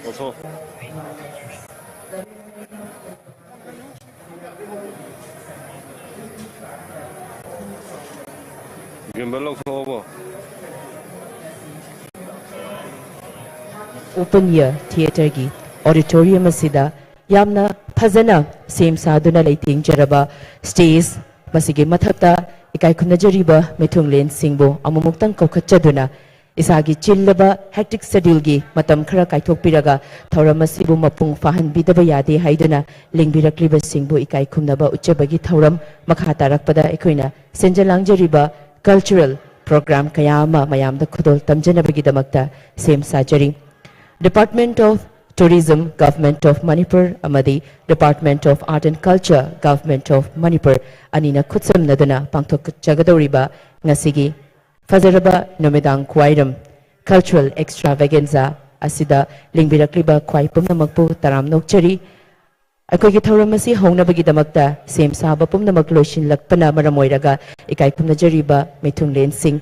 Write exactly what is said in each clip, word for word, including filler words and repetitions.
ꯂꯧꯊꯣꯛ꯫ ꯒꯤꯝꯕꯜ ꯂꯧꯊꯣꯛꯑꯕꯣ? Open Air Theatreꯒꯤ auditorium ꯑꯁꯤꯗ ꯌꯥꯝꯅ ꯐꯖꯅ ꯁꯦꯝ ꯁꯥꯗꯨꯅ ꯂꯩꯇꯦꯡꯖꯔꯕ stage, ꯃꯁꯤꯒꯤ ꯃꯊꯛꯇ ꯏꯀꯥꯏ ꯈꯨꯝꯅꯖꯔꯤꯕ ꯃꯤꯊꯨꯡꯂꯦꯟꯁꯤꯡꯕꯨ ꯑꯃꯨꯛꯃꯨꯛꯇꯪ ꯀꯧꯈꯠꯆꯗꯨꯅ ꯏꯁꯥꯒꯤ ꯆꯤꯜꯂꯕ hectic scheduleꯒꯤ ꯃꯇꯝ ꯈꯔ ꯀꯥꯏꯊꯣꯛꯄꯤꯔꯒ ꯊꯧꯔꯝ ꯑꯁꯤꯕꯨ ꯃꯄꯨꯡ ꯐꯥꯍꯟꯕꯤꯗꯕ ꯌꯥꯗꯦ ꯍꯥꯏꯗꯨꯅ ꯂꯦꯡꯕꯤꯔꯛꯂꯤꯕꯁꯤꯡꯕꯨ ꯏꯀꯥꯏ ꯈꯨꯝꯅꯕ ꯎꯠꯆꯕꯒꯤ ꯊꯧꯔꯝ ꯃꯈꯥ ꯇꯥꯔꯛꯄꯗ ꯑꯩꯈꯣꯏꯅ ꯁꯤꯟꯖ ꯂꯥꯡꯖꯔꯤꯕ cultural program ꯀꯌꯥ ꯑꯃ ꯃꯌꯥꯝꯗ ꯈꯨꯗꯣꯜ ꯇꯝꯖꯅꯕꯒꯤꯗꯃꯛꯇ ꯁꯦꯝ ꯁꯥꯖꯔꯤ꯫ Department of Tourism, Government of Manipur ꯑꯃꯗꯤ Department of Art and Culture, Government of Manipur ꯑꯅꯤꯅ ꯈꯨꯠꯁꯝꯅꯗꯨꯅ ꯄꯥꯡꯊꯣꯛꯆꯒꯗꯧꯔꯤꯕ ꯉꯁꯤꯒꯤ ꯐꯖꯔꯕ ꯅꯨꯃꯤꯗꯥꯡ ꯈ꯭ꯋꯥꯏꯔꯝ cultural extravaganza ꯑꯁꯤꯗ ꯂꯦꯡꯕꯤꯔꯛꯂꯤꯕ ꯈ꯭ꯋꯥꯏ ꯄꯨꯝꯅꯃꯛꯄꯨ ꯇꯔꯥꯝꯅ ꯑꯣꯛꯆꯔꯤ꯫ ꯑꯩꯈꯣꯏꯒꯤ ꯊꯧꯔꯝ ꯑꯁꯤ ꯍꯧꯅꯕꯒꯤꯗꯃꯛꯇ ꯁꯦꯝ ꯁꯥꯕ ꯄꯨꯝꯅꯃꯛ ꯂꯣꯏꯁꯤꯜꯂꯛꯄꯅ ꯃꯔꯝ ꯑꯣꯏꯔꯒ ꯏꯀꯥꯏ ꯈꯨꯝꯅꯖꯔꯤꯕ ꯃꯤꯊꯨꯡꯂꯦꯟꯁꯤꯡ,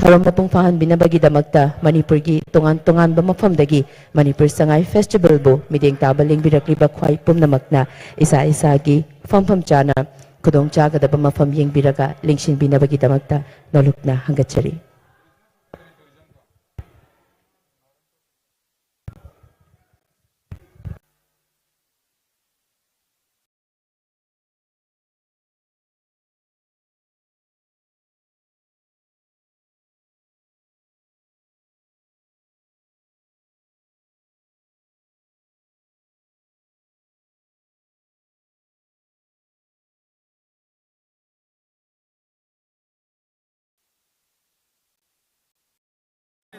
ꯊꯧꯔꯝ ꯃꯄꯨꯡ ꯐꯥꯍꯟꯕꯤꯅꯕꯒꯤꯗꯃꯛꯇ ꯃꯅꯤꯄꯨꯔꯒꯤ ꯇꯣꯉꯥꯟ ꯇꯣꯉꯥꯟꯕ ꯃꯐꯝꯗꯒꯤ ꯃꯅꯤꯄꯨꯔ ꯁꯉꯥꯏ ꯐꯦꯁꯇꯤꯚꯦꯜꯕꯨ ꯃꯤꯠꯌꯦꯡ ꯇꯥꯕ ꯂꯦꯡꯕꯤꯔꯛꯂꯤꯕ ꯈ꯭ꯋꯥꯏ ꯄꯨꯝꯅꯃꯛꯅ ꯏꯁꯥ ꯏꯁꯥꯒꯤ ꯐꯝꯐꯝ ꯆꯥꯅ ꯈꯨꯗꯣꯡ ꯆꯥꯒꯗꯕ ꯃꯐꯝ ꯌꯦꯡꯕꯤꯔꯒ ꯂꯦꯡꯁꯤꯟꯕꯤꯅꯕꯒꯤꯗꯃꯛꯇ ꯅꯣꯂꯨꯛꯅ ꯍꯪꯒꯠꯆꯔꯤ꯫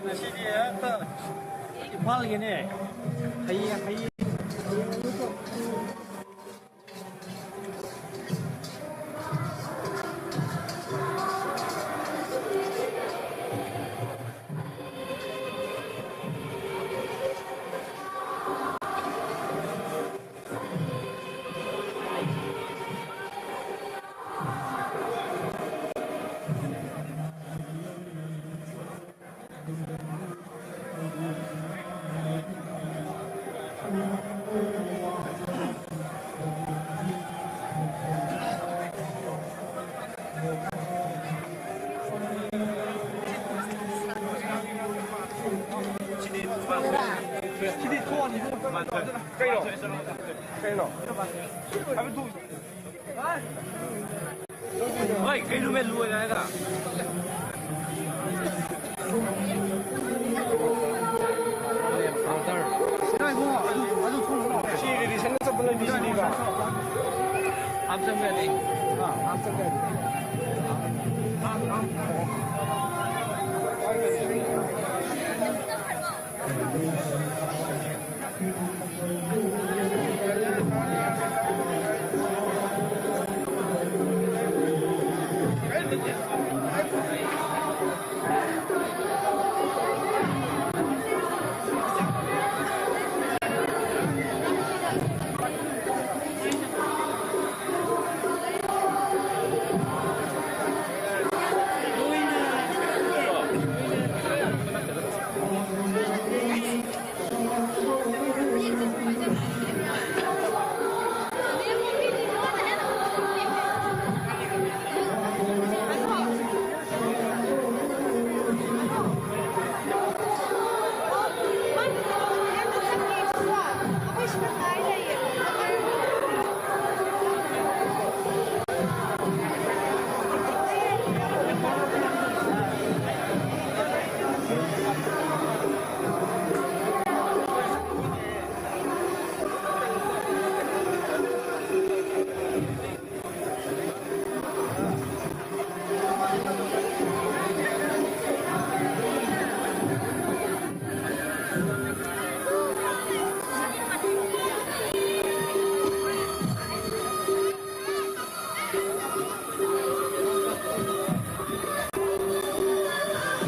ꯉꯁꯤꯗꯤ ꯍꯦꯛꯇ ꯏꯝꯐꯥꯜꯒꯤꯅꯦ꯫ ꯍꯌꯦꯡ, ꯍꯌꯦꯡ꯫ ꯀꯩꯅꯣ? ꯀꯩꯅꯣ? ꯍꯣꯏ, ꯀꯩꯅꯣ ꯃꯦ ꯂꯣꯏꯔꯦ ꯍꯥꯏꯔꯒ꯫ ꯁꯤ ꯔꯤꯂꯤꯁꯟꯗ ꯆꯠꯄ ꯂꯝꯕꯤꯁꯤꯅꯤꯕ꯫ ꯑꯥ, ꯑꯥ ꯆꯠꯄ ꯌꯥꯗꯦ꯫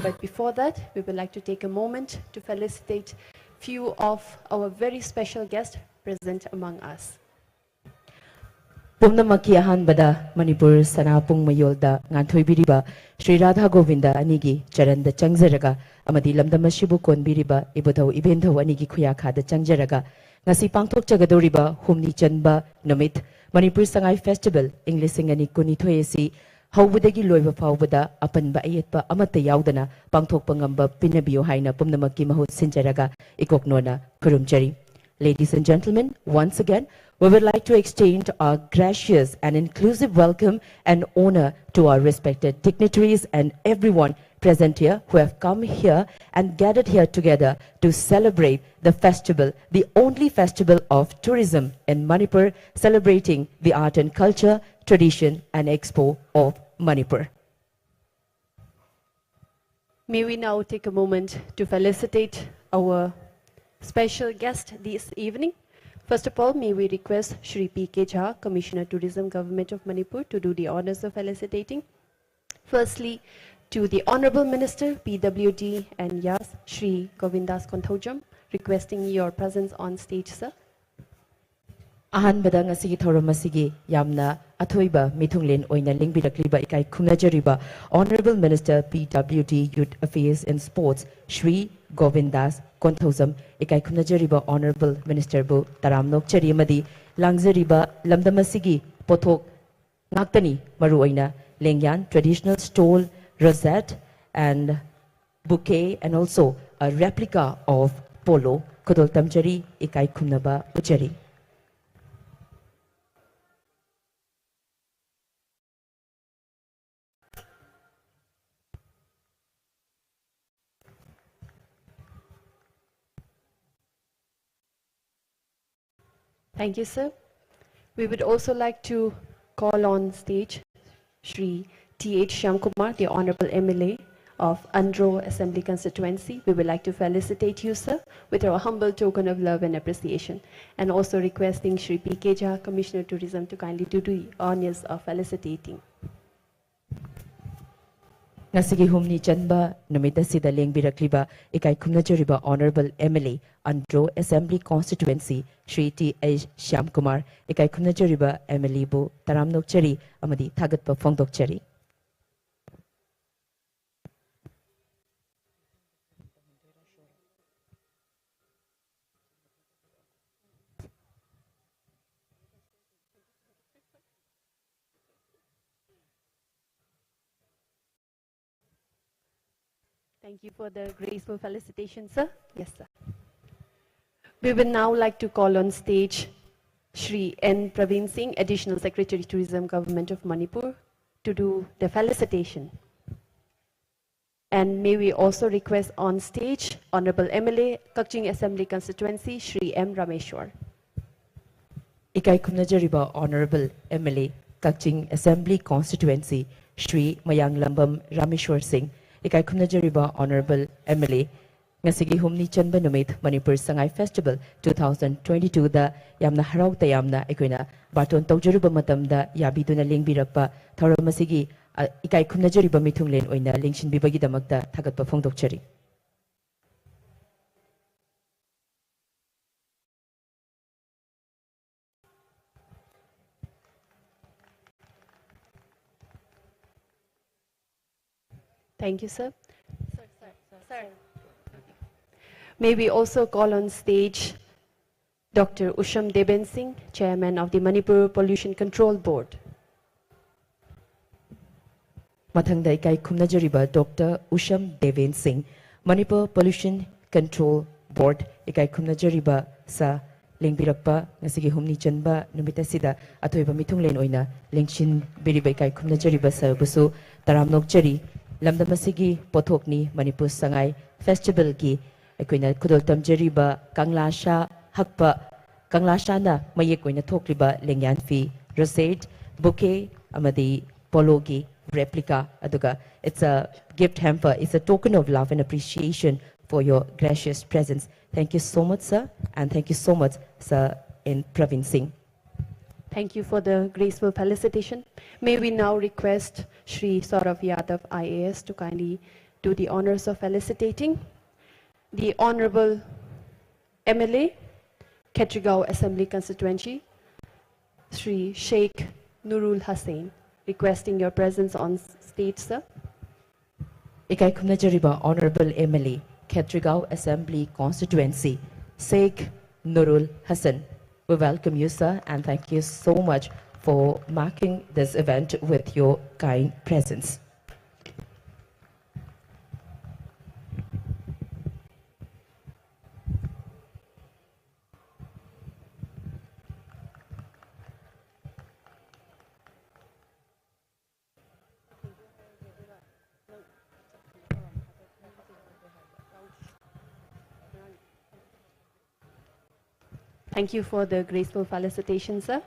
But before that, we would like to take a moment to felicitate few of our very special guests present among us. ꯄꯨꯝꯅꯃꯛꯀꯤ ꯑꯍꯥꯟꯕꯗ ꯃꯅꯤꯄꯨꯔ ꯁꯅꯥꯄꯨꯡ ꯃꯌꯣꯜꯗ ꯉꯥꯟꯊꯣꯏꯕꯤꯔꯤꯕ ꯁ꯭ꯔꯤ ꯔꯥꯙꯥ ꯒꯣꯕꯤꯟꯗ ꯑꯅꯤꯒꯤ ꯆꯔꯟꯗ ꯆꯪꯖꯔꯒ ꯑꯃꯗꯤ ꯂꯝꯗꯝ ꯑꯁꯤꯕꯨ ꯀꯣꯟꯕꯤꯔꯤꯕ ꯏꯕꯨꯙꯧ ꯏꯕꯦꯟꯙꯧ ꯑꯅꯤꯒꯤ ꯈꯨꯌꯥꯈꯥꯗ ꯆꯪꯖꯔꯒ ꯉꯁꯤ ꯄꯥꯡꯊꯣꯛꯆꯒꯗꯧꯔꯤꯕ ꯍꯨꯝꯅꯤ ꯆꯟꯕ ꯅꯨꯃꯤꯠ ꯃꯅꯤꯄꯨꯔ ꯁꯉꯥꯏ ꯐꯦꯁꯇꯤꯚꯦꯜ ꯏꯪ ꯂꯤꯁꯤꯡ ꯑꯅꯤ ꯀꯨꯟꯅꯤꯊꯣꯏ ꯑꯁꯤ ꯍꯧꯕꯗꯒꯤ ꯂꯣꯏꯕ ꯐꯥꯎꯕꯗ ꯑꯄꯟꯕ ꯑꯌꯦꯠꯄ ꯑꯃꯠꯇ ꯌꯥꯎꯗꯅ ꯄꯥꯡꯊꯣꯛꯄ ꯉꯝꯕ ꯄꯤꯅꯕꯤꯌꯨ ꯍꯥꯏꯅ ꯄꯨꯝꯅꯃꯛꯀꯤ ꯃꯍꯨꯠ ꯁꯤꯟꯖꯔꯒ ꯏꯀꯣꯛꯅꯣꯅ ꯈꯨꯔꯨꯝꯖꯔꯤ꯫ Ladies and gentlemen, once again, we would like to extend our gracious and inclusive welcome and honor to our respected dignitaries and everyone present here who have come here and gathered here together to celebrate the festival, the only festival of tourism in Manipur, celebrating the art and culture, tradition and expo of Manipur. May we now take a moment to felicitate our special guest this evening. First of all, may we request Shri P K Jha, Commissioner Tourism, Government of Manipur, to do the honors of felicitating. Firstly, to the Honorable Minister, P W D and Yas, Shri Govindas Konthoujam, requesting your presence on stage, sir. ꯑꯍꯥꯟꯕꯗ ꯉꯁꯤꯒꯤ ꯊꯧꯔꯝ ꯑꯁꯤꯒꯤ ꯌꯥꯝꯅ ꯑꯊꯣꯏꯕ ꯃꯤꯊꯨꯡꯂꯦꯟ ꯑꯣꯏꯅ ꯂꯦꯡꯕꯤꯔꯛꯂꯤꯕ ꯏꯀꯥꯏ ꯈꯨꯝꯅꯖꯔꯤꯕ Honorable Minister P W D Youth Affairs and Sports Shri Govindas Konthoujam, ꯏꯀꯥꯏ ꯈꯨꯝꯅꯖꯔꯤꯕ Honorable Ministerꯕꯨ ꯇꯔꯥꯝꯅ ꯑꯣꯛꯆꯔꯤ ꯑꯃꯗꯤ ꯂꯥꯡꯖꯔꯤꯕ ꯂꯝꯗꯝ ꯑꯁꯤꯒꯤ ꯄꯣꯠꯊꯣꯛ ꯉꯥꯛꯇꯅꯤ, ꯃꯔꯨꯑꯣꯏꯅ ꯂꯦꯡꯌꯥꯟ, traditional stole, rosette and bouquet and also a replica of polo ꯈꯨꯗꯣꯜ ꯇꯝꯖꯔꯤ, ꯏꯀꯥꯏ ꯈꯨꯝꯅꯕ ꯎꯠꯆꯔꯤ꯫ Thank you, sir. We would also like to call on stage Shri T H Shyamkumar, the Honorable M L A of Andro Assembly Constituency. We would like to felicitate you, sir, with our humble token of love and appreciation, and also requesting Shri P K Jha, Commissioner Tourism, to kindly do the honors of felicitating. ꯉꯁꯤꯒꯤ ꯍꯨꯝꯅꯤ ꯆꯟꯕ ꯅꯨꯃꯤꯠ ꯑꯁꯤꯗ ꯂꯦꯡꯕꯤꯔꯛꯂꯤꯕ ꯏꯀꯥꯏ ꯈꯨꯝꯅꯖꯔꯤꯕ Honorable M L A Andro Assembly Constituency Shri T H Shyamkumar, ꯏꯀꯥꯏ ꯈꯨꯝꯅꯖꯔꯤꯕ M L Aꯕꯨ ꯇꯔꯥꯝꯅ ꯑꯣꯛꯆꯔꯤ ꯑꯃꯗꯤ ꯊꯥꯒꯠꯄ ꯐꯣꯡꯗꯣꯛꯆꯔꯤ꯫ Thank you for the graceful felicitation, sir. Yes, sir. We will now like to call on stage Shri N Praveen Singh, Additional Secretary, Tourism, Government of Manipur, to do the felicitation. And may we also request on stage Honorable M L A, Kakching Assembly Constituency, Shri M Rameshwar. ꯏꯀꯥꯏ ꯈꯨꯝꯅꯖꯔꯤꯕ Honorable M L A, Kakching Assembly Constituency, Shri ꯃꯌꯥꯡꯂꯝꯕꯝ ꯔꯥꯃꯦꯁ꯭ꯋꯔ ꯁꯤꯡ, ꯏꯀꯥꯏ ꯈꯨꯝꯅꯖꯔꯤꯕ Honorable M L A, ꯉꯁꯤꯒꯤ ꯍꯨꯝꯅꯤ ꯆꯟꯕ ꯅꯨꯃꯤꯠ Manipur Sangai Festival two thousand twenty-two ꯗ ꯌꯥꯝꯅ ꯍꯔꯥꯎ ꯇꯌꯥꯝꯅ ꯑꯩꯈꯣꯏꯅ ꯕꯥꯔꯇꯣꯟ ꯇꯧꯖꯔꯨꯕ ꯃꯇꯝꯗ ꯌꯥꯕꯤꯗꯨꯅ ꯂꯦꯡꯕꯤꯔꯛꯄ ꯊꯧꯔꯝ ꯑꯁꯤꯒꯤ, ꯑ, ꯏꯀꯥꯏ ꯈꯨꯝꯅꯖꯔꯤꯕ ꯃꯤꯊꯨꯡꯂꯦꯟ ꯑꯣꯏꯅ ꯂꯦꯡꯁꯤꯟꯕꯤꯕꯒꯤꯗꯃꯛꯇ ꯊꯥꯒꯠꯄ ꯐꯣꯡꯗꯣꯛꯆꯔꯤ꯫ Thank you, sir. Sir, sir, sir. May we also call on stage Doctor Usham Deben Singh, Chairman of the Manipur Pollution Control Board. ꯃꯊꯪꯗ ꯏꯀꯥꯏ ꯈꯨꯝꯅꯖꯔꯤꯕ Doctor ꯎꯁꯝ ꯗꯦꯕꯦꯟ ꯁꯤꯡ, Manipur Pollution Control Board, ꯏꯀꯥꯏ ꯈꯨꯝꯅꯖꯔꯤꯕ sir, ꯂꯦꯡꯕꯤꯔꯛꯄ ꯉꯁꯤꯒꯤ ꯍꯨꯝꯅꯤ ꯆꯟꯕ ꯅꯨꯃꯤꯠ ꯑꯁꯤꯗ ꯑꯊꯣꯏꯕ ꯃꯤꯊꯨꯡꯂꯦꯟ ꯑꯣꯏꯅ ꯂꯦꯡꯁꯤꯟꯕꯤꯔꯤꯕ ꯏꯀꯥꯏ ꯈꯨꯝꯅꯖꯔꯤꯕ sir ꯕꯨꯁꯨ ꯇꯔꯥꯝꯅ ꯑꯣꯛꯆꯔꯤ꯫ ꯂꯝꯗꯝ ꯑꯁꯤꯒꯤ ꯄꯣꯠꯊꯣꯛꯅꯤ ꯃꯅꯤꯄꯨꯔ ꯁꯉꯥꯏ Festival ꯒꯤ ꯑꯩꯈꯣꯏꯅ ꯈꯨꯗꯣꯜ ꯇꯝꯖꯔꯤꯕ ꯀꯪꯂꯥꯁꯥ ꯍꯛꯄ, ꯀꯪꯂꯥꯁꯥꯅ ꯃꯌꯦꯛ ꯑꯣꯏꯅ ꯊꯣꯛꯂꯤꯕ ꯂꯦꯡꯌꯥꯟ ꯐꯤ, rosette, bouquet ꯑꯃꯗꯤ ꯄꯣꯂꯣꯒꯤ replica, ꯑꯗꯨꯒ it's a gift hamper, it's a token of love and appreciation for your gracious presence. Thank you so much, sir, and thank you so much, sir N Praveen Singh. Thank you for the graceful felicitation. May we now request Shri Saurav Yadav, I A S, to kindly do the honors of felicitating the Honorable M L A, Khetrigao Assembly Constituency, Shri Sheikh Nurul Hussain, requesting your presence on s-, stage, sir. ꯏꯀꯥꯏ ꯈꯨꯝꯅꯖꯔꯤꯕ Honorable M L A, Khetrigao Assembly Constituency, Sheikh Nurul Hassan. We welcome you, sir, and thank you so much for marking this event with your kind presence. Thank you for the graceful felicitation, sir.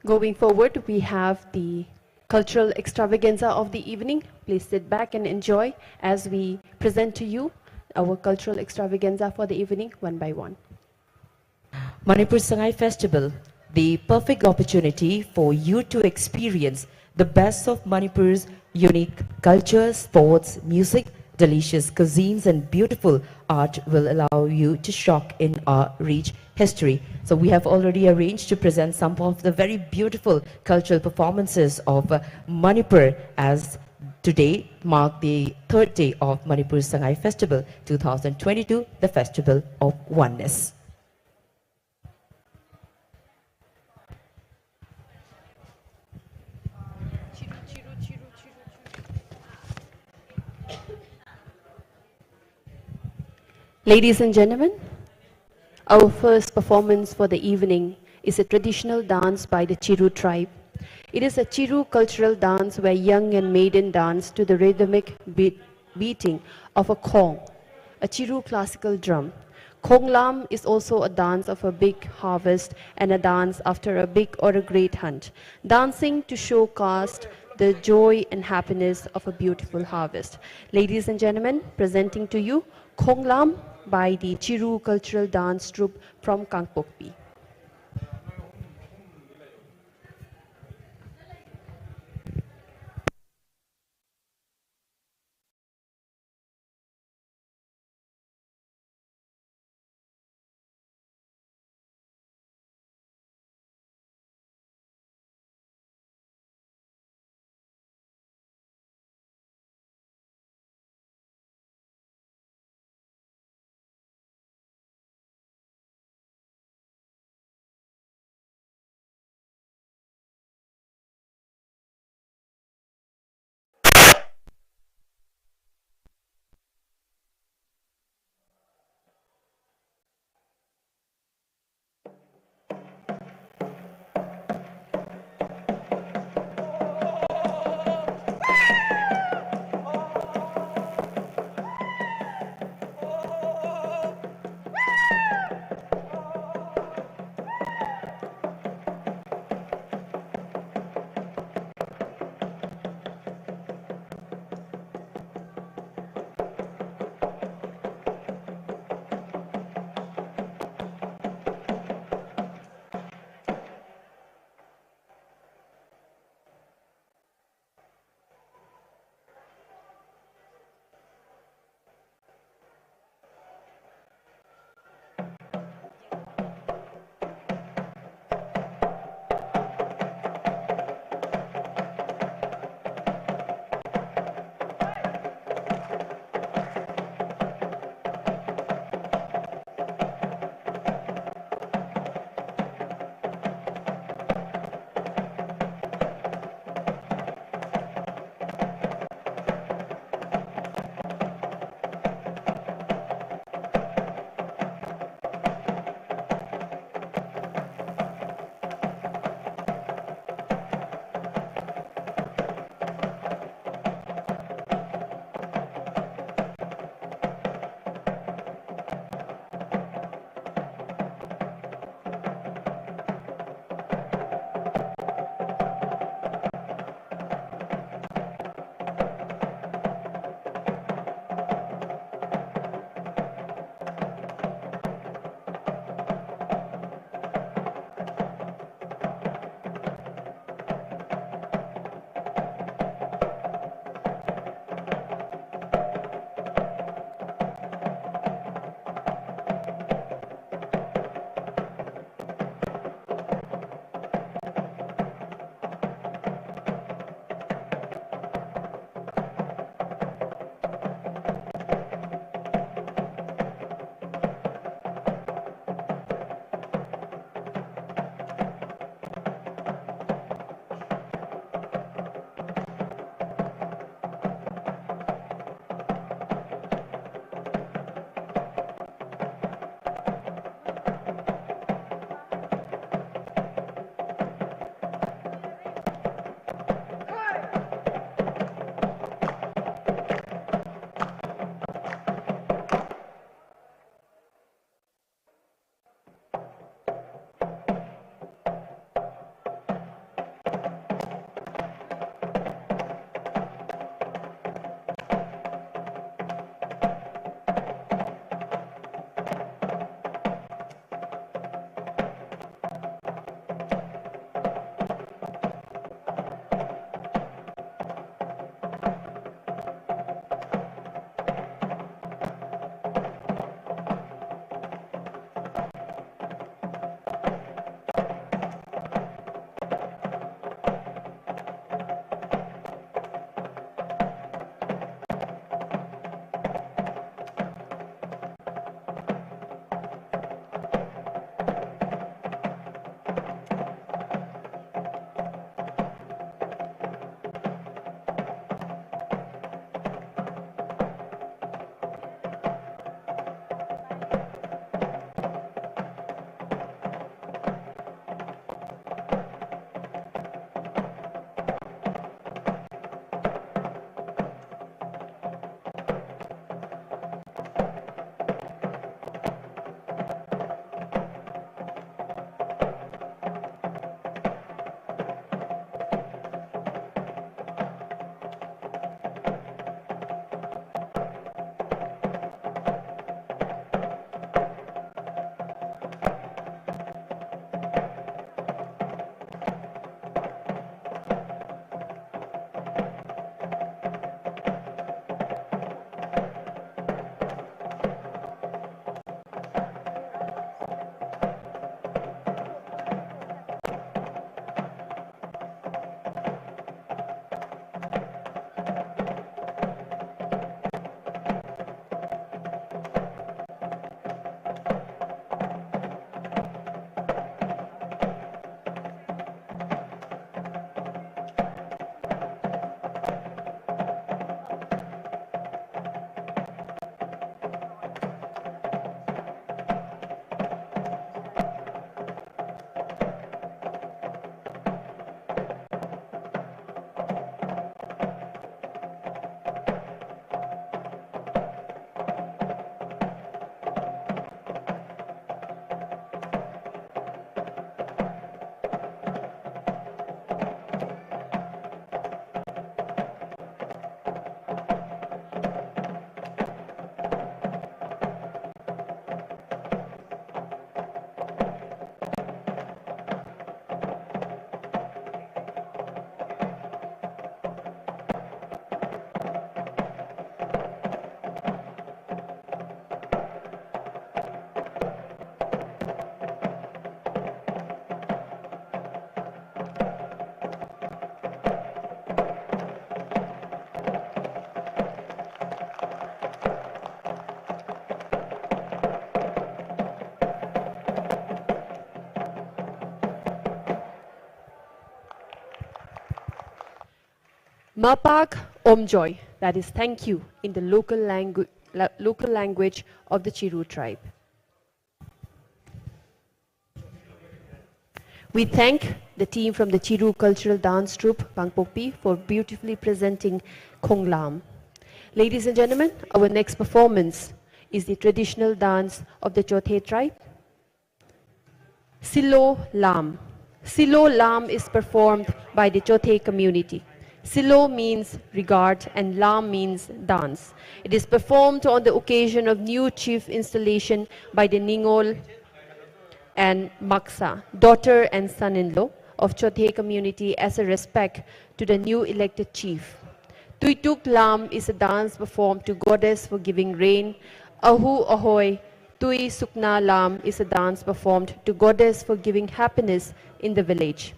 Going forward, we have the cultural extravaganza of the evening. Please sit back and enjoy as we present to you our cultural extravaganza for the evening, one by one. Manipur Sangai Festival, the perfect opportunity for you to experience the best of Manipur's unique culture, sports, music, delicious cuisines, and beautiful art will allow you to shock in our rich history. So we have already arranged to present some of the very beautiful cultural performances of, uh, Manipur, as today mark the third day of Manipur Sangai Festival two thousand twenty-two, the Festival of Oneness. Ladies and gentlemen, our first performance for the evening is a traditional dance by the Chiru tribe. It is a Chiru cultural dance where young and maiden dance to the rhythmic beat, beating of a khong, a Chiru classical drum. Khonglam is also a dance of a big harvest and a dance after a big or a great hunt. Dancing to showcase the joy and happiness of a beautiful harvest. Ladies and gentlemen, presenting to you Khonglam by the Chiru Cultural Dance Troupe from Kangpokpi. Mapak Omjoy, that is thank you in the local, langu- la- local language of the Chiru tribe. We thank the team from the Chiru Cultural Dance Troupe, Kangpokpi, for beautifully presenting Khonglam. Ladies and gentlemen, our next performance is the traditional dance of the Chothe tribe, Silo Lam. Silo Lam is performed by the Chothe community. Silo means regard and Lam means dance. It is performed on the occasion of new chief installation by the Ningol and Maksa, daughter and son-in-law of Chothe community, as a respect to the new elected chief. Tuituk Lam is a dance performed to goddess for giving rain. Ahu Ahoi Tui Sukna Lam is a dance performed to goddess for giving happiness in the village.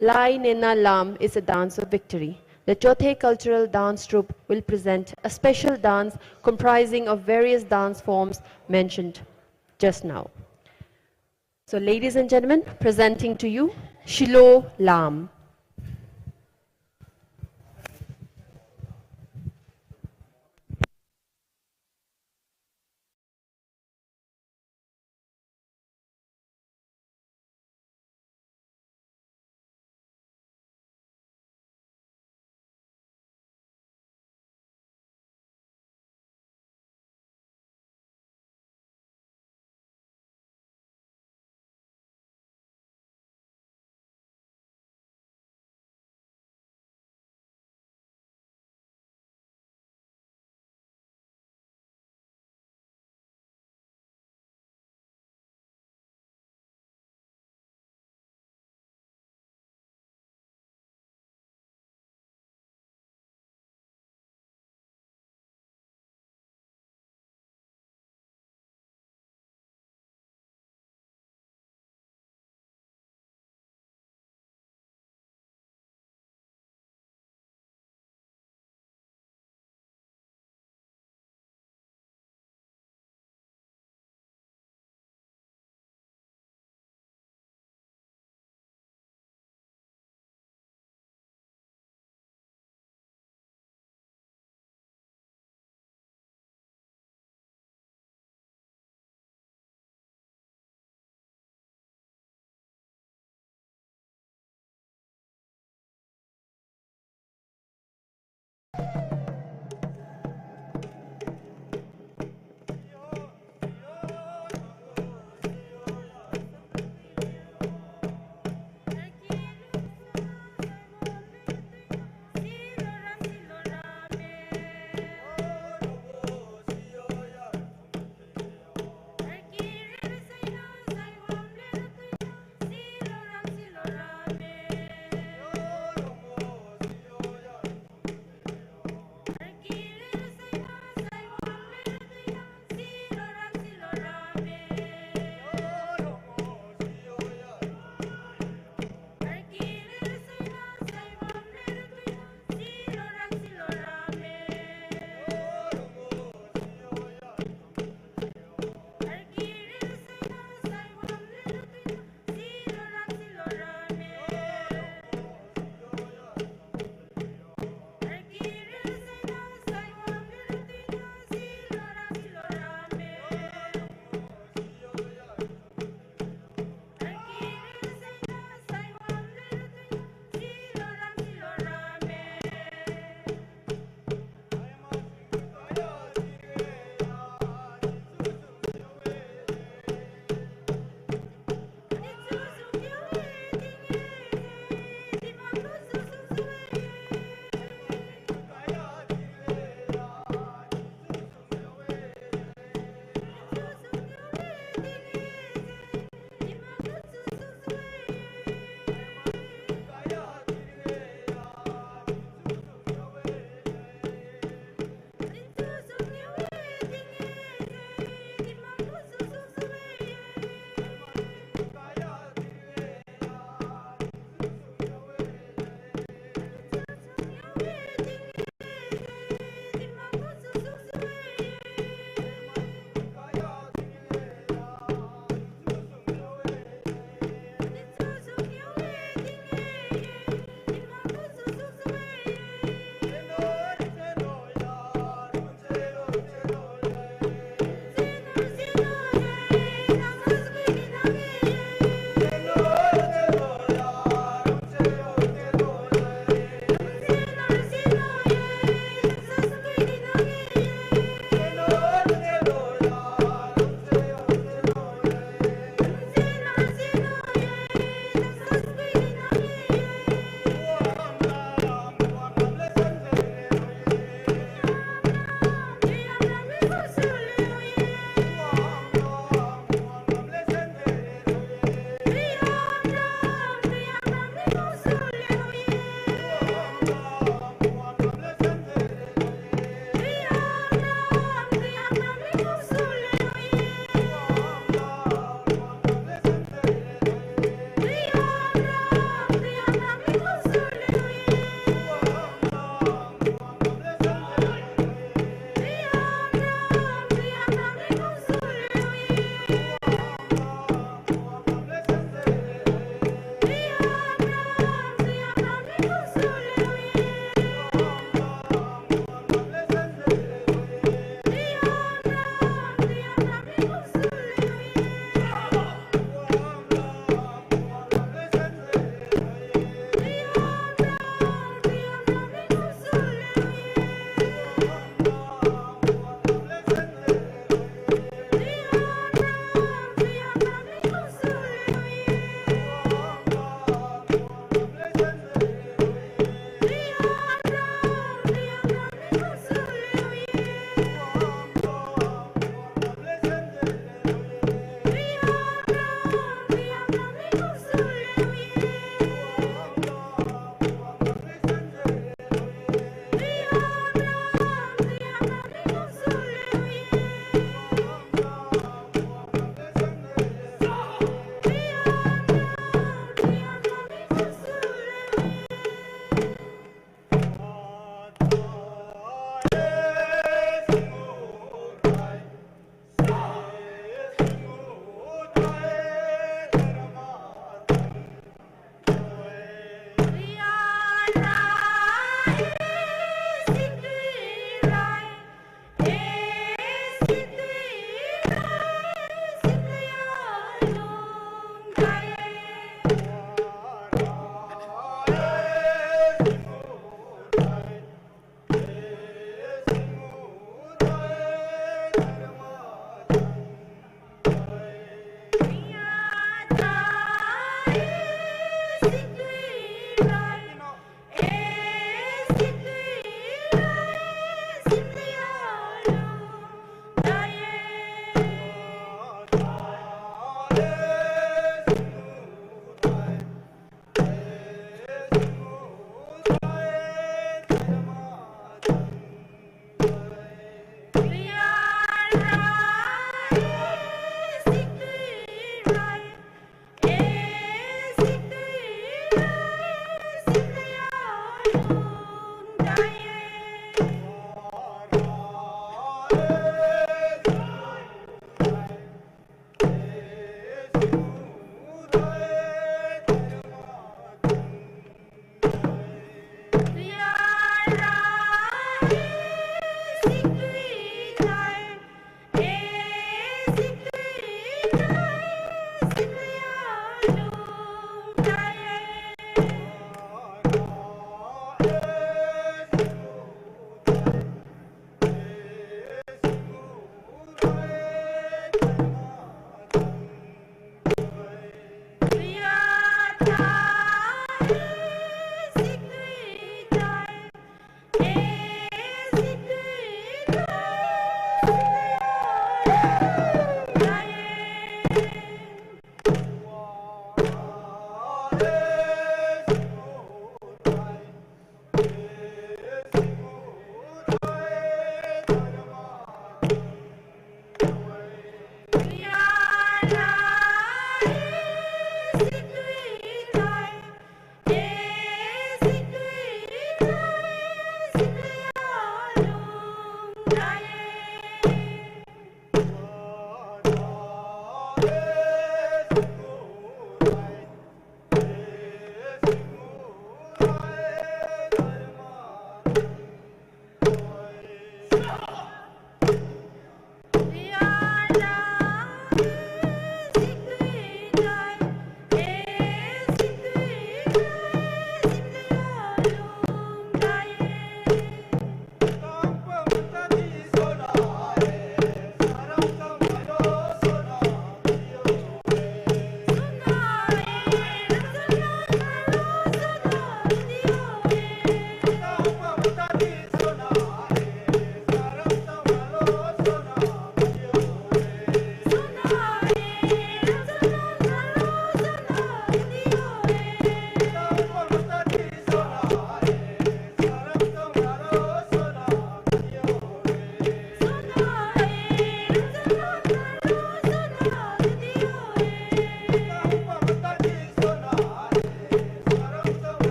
Lai Nena Lam is a dance of victory. The Chothe Cultural Dance Troupe will present a special dance comprising of various dance forms mentioned just now. So, ladies and gentlemen, presenting to you Shilo Lam.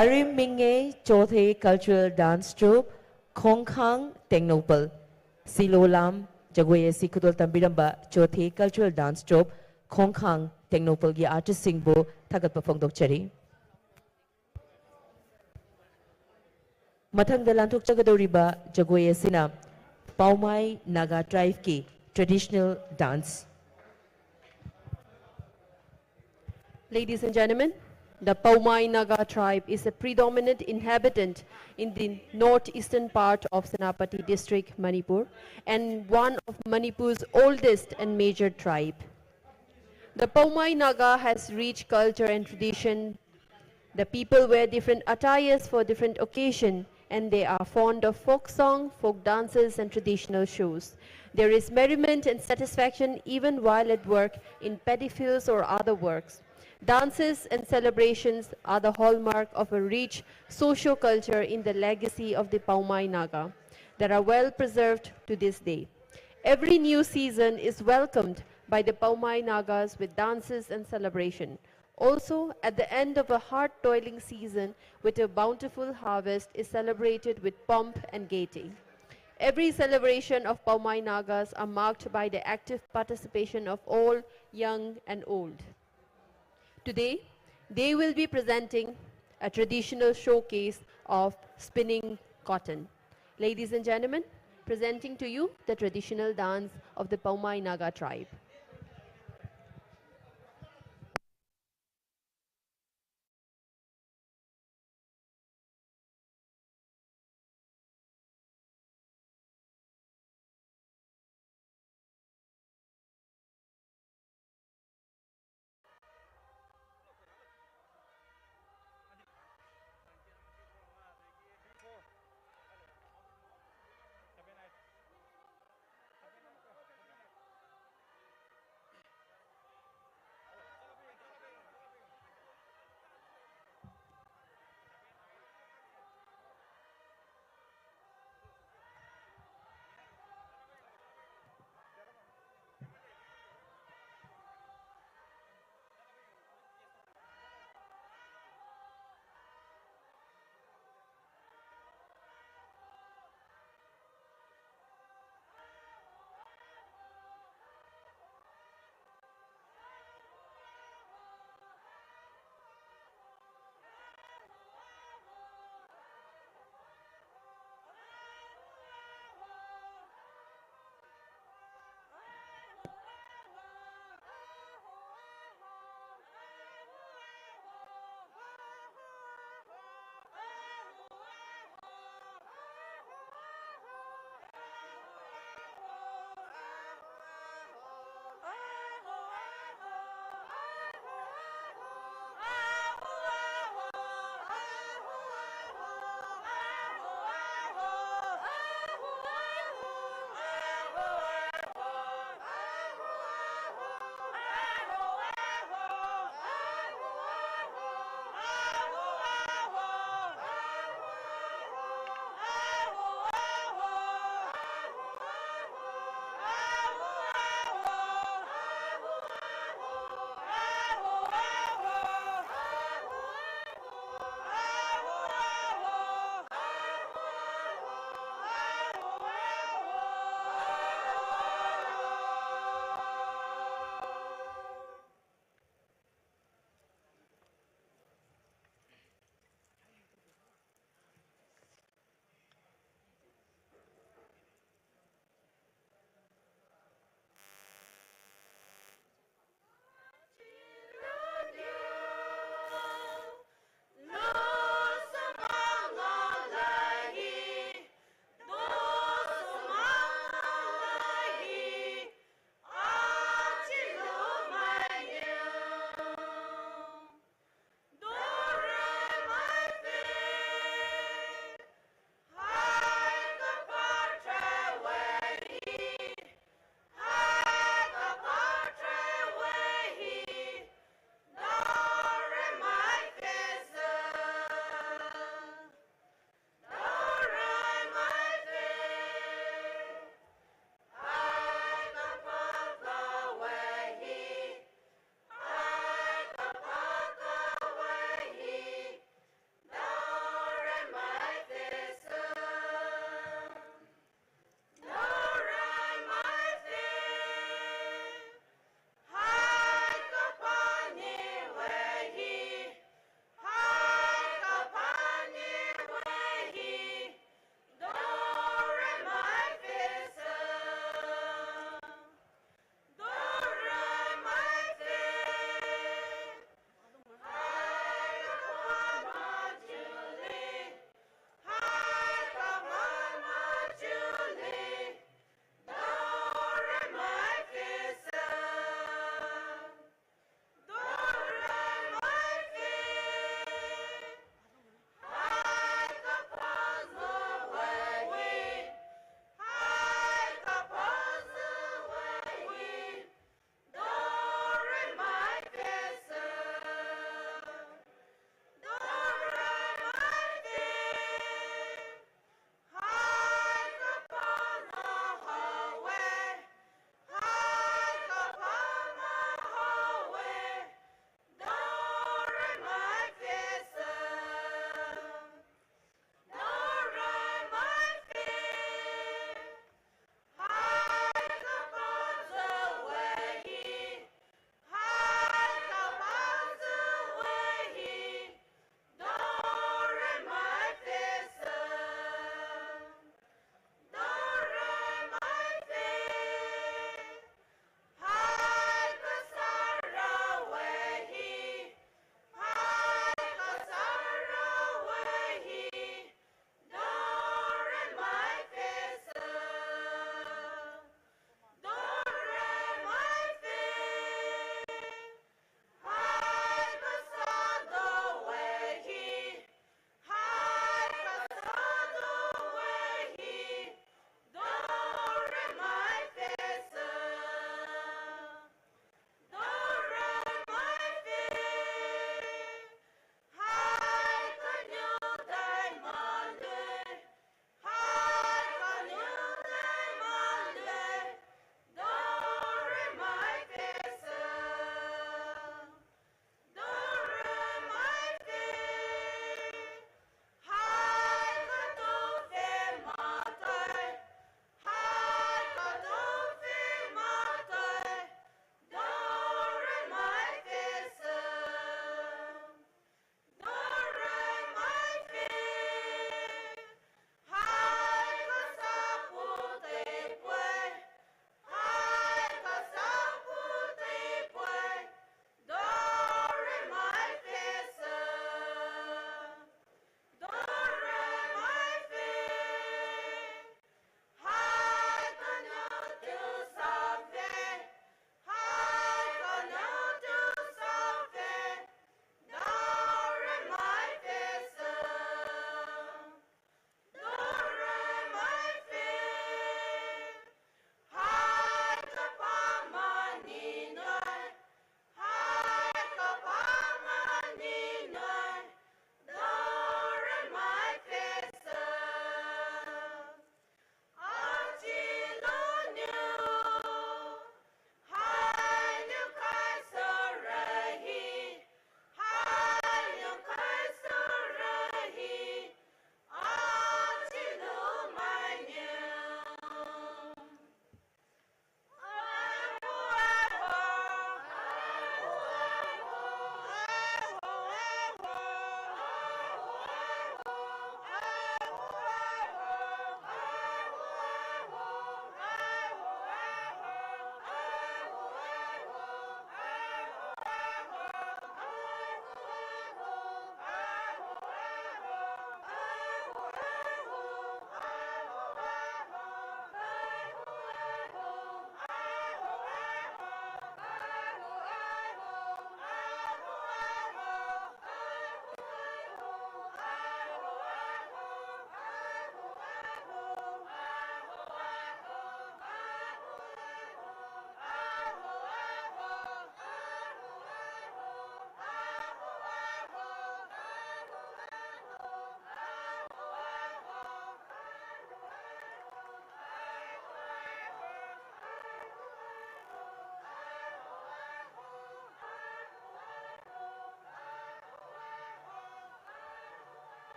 ꯑꯔꯤꯝ ꯃꯤꯡꯉꯦ ꯆꯣꯊꯦ cultural dance troupe, ꯈꯣꯡꯈꯥꯡ ꯇꯦꯡꯅꯧꯄꯜ꯫ ꯁꯤꯂꯣꯂꯥꯝ ꯖꯒꯣꯏ ꯑꯁꯤ ꯈꯨꯗꯣꯜ ꯇꯝꯕꯤꯔꯝꯕ ꯆꯣꯊꯦ cultural dance troupe, ꯈꯣꯡꯈꯥꯡ ꯇꯦꯡꯅꯧꯄꯜꯒꯤ ꯑꯥꯔꯇꯤꯁꯁꯤꯡꯕꯨ ꯊꯥꯒꯠꯄ ꯐꯣꯡꯗꯣꯛꯆꯔꯤ꯫ ꯃꯊꯪꯗ ꯂꯥꯟꯊꯣꯛꯆꯒꯗꯧꯔꯤꯕ ꯖꯒꯣꯏ ꯑꯁꯤꯅ ꯄꯥꯎꯃꯥꯏ ꯅꯥꯒꯥ ꯇ꯭ꯔꯥꯏꯕꯀꯤ traditional dance. Ladies and gentlemen, the Paumai Naga tribe is a predominant inhabitant in the northeastern part of Senapati district, Manipur, and one of Manipur's oldest and major tribe. The Paumai Naga has rich culture and tradition. The people wear different attires for different occasion, and they are fond of folk song, folk dances, and traditional shows. There is merriment and satisfaction even while at work in paddy fields or other works. Dances and celebrations are the hallmark of a rich socio-culture in the legacy of the Paumai Naga that are well preserved to this day. Every new season is welcomed by the Paumai Nagas with dances and celebration. Also, at the end of a hard toiling season with a bountiful harvest is celebrated with pomp and gaiety. Every celebration of Paumai Nagas are marked by the active participation of all, young and old. Today, they will be presenting a traditional showcase of spinning cotton. Ladies and gentlemen, presenting to you the traditional dance of the Paumai Naga tribe.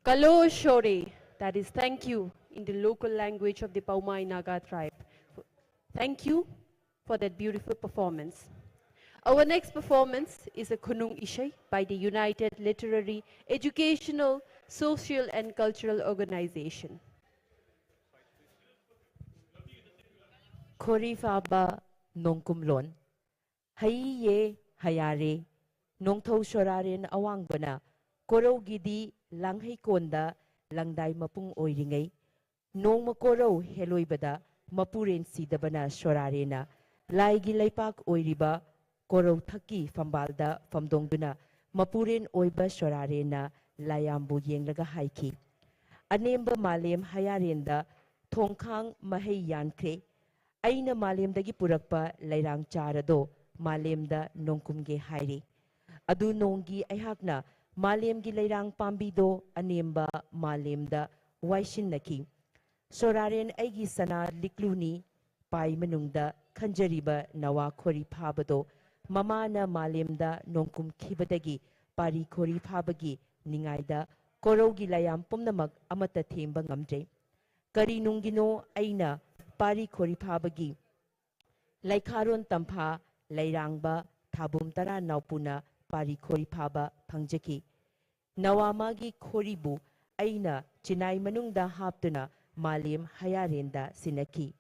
Kalo Shore, that is thank you in the local language of the Poumai Naga tribe. Thank you for that beautiful performance. Our next performance is a Khunung Ishai by the United Literary, Educational, Social and Cultural Organization. ꯈꯣꯔꯤ ꯐꯥꯕ ꯅꯣꯡꯀꯨꯝꯂꯣꯟ꯫ ꯍꯩꯌꯦ ꯍꯌꯥꯔꯦ, ꯅꯣꯡꯊꯧ ꯁꯣꯔꯥꯔꯦꯟ ꯑꯋꯥꯡꯕꯅ ꯀꯣꯔꯧꯒꯤꯗꯤ ꯂꯥꯡꯍꯩꯀꯣꯟꯗ ꯂꯪꯗꯥꯏ ꯃꯄꯨꯡ ꯑꯣꯏꯔꯤꯉꯩ, ꯅꯣꯡꯃ ꯀꯣꯔꯧ ꯍꯦꯂꯣꯏꯕꯗ ꯃꯄꯨꯔꯦꯟ ꯁꯤꯗꯕꯅ ꯁꯣꯔꯥꯔꯦꯟꯅ ꯂꯥꯏꯒꯤ ꯂꯩꯄꯥꯛ ꯑꯣꯏꯔꯤꯕ ꯀꯣꯔꯧ ꯊꯛꯀꯤ ꯐꯝꯕꯥꯜꯗ ꯐꯝꯗꯣꯡꯗꯨꯅ ꯃꯄꯨꯔꯦꯟ ꯑꯣꯏꯕ ꯁꯣꯔꯥꯔꯦꯟꯅ ꯂꯥꯏꯌꯥꯝꯕꯨ ꯌꯦꯡꯂꯒ ꯍꯥꯏꯈꯤ, "ꯑꯅꯦꯝꯕ ꯃꯥꯂꯦꯝ ꯍꯌꯥꯔꯦꯟꯗ ꯊꯣꯡꯈꯥꯡ ꯃꯍꯩ ꯌꯥꯟꯈ꯭ꯔꯦ꯫ ꯑꯩꯅ ꯃꯥꯂꯦꯝꯗꯒꯤ ꯄꯨꯔꯛꯄ ꯂꯩꯔꯥꯡ ꯆꯥꯔꯗꯣ ꯃꯥꯂꯦꯝꯗ ꯅꯣꯡꯀꯨꯝꯒꯦ ꯍꯥꯏꯔꯤ꯫ ꯑꯗꯨ ꯅꯣꯡꯒꯤ ꯑꯩꯍꯥꯛꯅ ꯃꯥꯂꯦꯝꯒꯤ ꯂꯩꯔꯥꯡ ꯄꯥꯝꯕꯤꯗꯣ ꯑꯅꯦꯝꯕ ꯃꯥꯂꯦꯝꯗ ꯋꯥꯏꯁꯤꯟꯅꯈꯤ꯫ ꯁꯣꯔꯥꯔꯦꯟ ꯑꯩꯒꯤ ꯁꯅꯥ ꯂꯤꯛꯂꯨꯅꯤ ꯄꯥꯏ ꯃꯅꯨꯡꯗ ꯈꯟꯖꯔꯤꯕ ꯅꯋꯥ ꯈꯣꯔꯤ ꯐꯥꯕꯗꯣ ꯃꯃꯥꯅ ꯃꯥꯂꯦꯝꯗ ꯅꯣꯡꯀꯨꯝꯈꯤꯕꯗꯒꯤ ꯄꯥꯔꯤ ꯈꯣꯔꯤ ꯐꯥꯕꯒꯤ ꯅꯤꯡꯉꯥꯏꯗ ꯀꯣꯔꯧꯒꯤ ꯂꯥꯏꯌꯥꯝ ꯄꯨꯝꯅꯃꯛ ꯑꯃꯠꯇ ꯊꯦꯝꯕ ꯉꯝꯗ꯭ꯔꯦ꯫ ꯀꯔꯤ ꯅꯨꯡꯒꯤꯅꯣ ꯑꯩꯅ ꯄꯥꯔꯤ ꯈꯣꯔꯤ ꯐꯥꯕꯒꯤ ꯂꯩꯈꯥꯔꯣꯟ ꯇꯝꯐꯥ ꯂꯩꯔꯥꯡꯕ ꯊꯥꯕꯨꯝ ꯇꯔꯥ ꯅꯥꯎꯄꯨꯅ ꯄꯥꯔꯤ ꯈꯣꯔꯤ ꯐꯥꯕ ꯐꯪꯖꯈꯤ꯫ ꯅꯋꯥ ꯃꯥꯒꯤ ꯈꯣꯔꯤꯕꯨ ꯑꯩꯅ ꯆꯤꯅꯥꯏ ꯃꯅꯨꯡꯗ ꯍꯥꯞꯇꯨꯅ ꯃꯥꯂꯦꯝ ꯍꯌꯥꯔꯦꯟꯗ ꯁꯤꯟꯅꯈꯤ꯫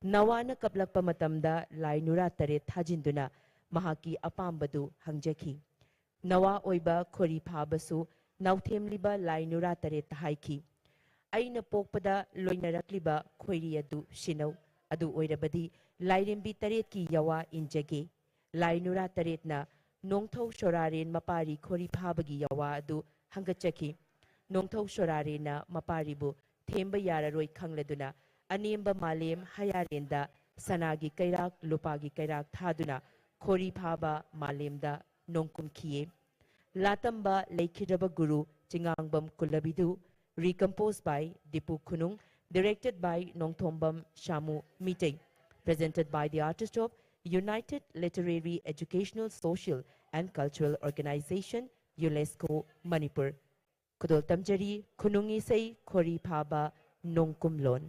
ꯅꯋꯥꯅ ꯀꯞꯂꯛꯄ ꯃꯇꯝꯗ ꯂꯥꯏ ꯅꯨꯔꯥ ꯇꯔꯦꯠ ꯊꯥꯖꯤꯟꯗꯨꯅ ꯃꯍꯥꯛꯀꯤ ꯑꯄꯥꯝꯕꯗꯨ ꯍꯪꯖꯈꯤ꯫ ꯅꯋꯥ ꯑꯣꯏꯕ ꯈꯣꯔꯤ ꯐꯥꯕꯁꯨ ꯅꯥꯎꯊꯦꯝꯂꯤꯕ ꯂꯥꯏ ꯅꯨꯔꯥ ꯇꯔꯦꯠꯇ ꯍꯥꯏꯈꯤ, "ꯑꯩꯅ ꯄꯣꯛꯄꯗ ꯂꯣꯏꯅꯔꯛꯂꯤꯕ ꯈꯣꯏꯔꯤ ꯑꯗꯨ ꯁꯤꯟꯅꯧ꯫ ꯑꯗꯨ ꯑꯣꯏꯔꯕꯗꯤ ꯂꯥꯏꯔꯦꯝꯕꯤ ꯇꯔꯦꯠꯀꯤ ꯌꯥꯋꯥ ꯏꯟꯖꯒꯦ꯫" ꯂꯥꯏ ꯅꯨꯔꯥ ꯇꯔꯦꯠꯅ ꯅꯣꯡꯊꯧ ꯁꯣꯔꯥꯔꯦꯟ ꯃꯄꯥꯔꯤ ꯈꯣꯔꯤ ꯐꯥꯕꯒꯤ ꯌꯥꯋꯥ ꯑꯗꯨ ꯍꯪꯒꯠꯆꯈꯤ꯫ ꯅꯣꯡꯊꯧ ꯁꯣꯔꯥꯔꯦꯟꯅ ꯃꯄꯥꯔꯤꯕꯨ ꯊꯦꯝꯕ ꯌꯥꯔꯔꯣꯏ ꯈꯪꯂꯗꯨꯅ ꯑꯅꯦꯝꯕ ꯃꯥꯂꯦꯝ ꯍꯌꯥꯔꯦꯟꯗ ꯁꯅꯥꯒꯤ ꯀꯩꯔꯥꯛ ꯂꯨꯄꯥꯒꯤ ꯀꯩꯔꯥꯛ ꯊꯥꯗꯨꯅ ꯈꯣꯔꯤ ꯐꯥꯕ ꯃꯥꯂꯦꯝꯗ ꯅꯣꯡꯀꯨꯝꯈꯤꯌꯦ꯫ ꯂꯥꯇꯝꯕ ꯂꯩꯈꯤꯗ꯭ꯔꯕ ꯒꯨꯔꯨ ꯆꯤꯉꯥꯡꯕꯝ ꯀꯨꯂꯕꯤꯗꯨ, recomposed by Dipu Khunung, directed by Nongthombam Shamu Mitei, presented by the artist of United Literary Educational Social and Cultural Organization, UNESCO, Manipur. ꯈꯨꯗꯣꯜ ꯇꯝꯖꯔꯤ ꯈꯨꯅꯨꯡ ꯏꯁꯩ ꯈꯣꯔꯤ ꯐꯥꯕ ꯅꯣꯡꯀꯨꯝꯂꯣꯟ꯫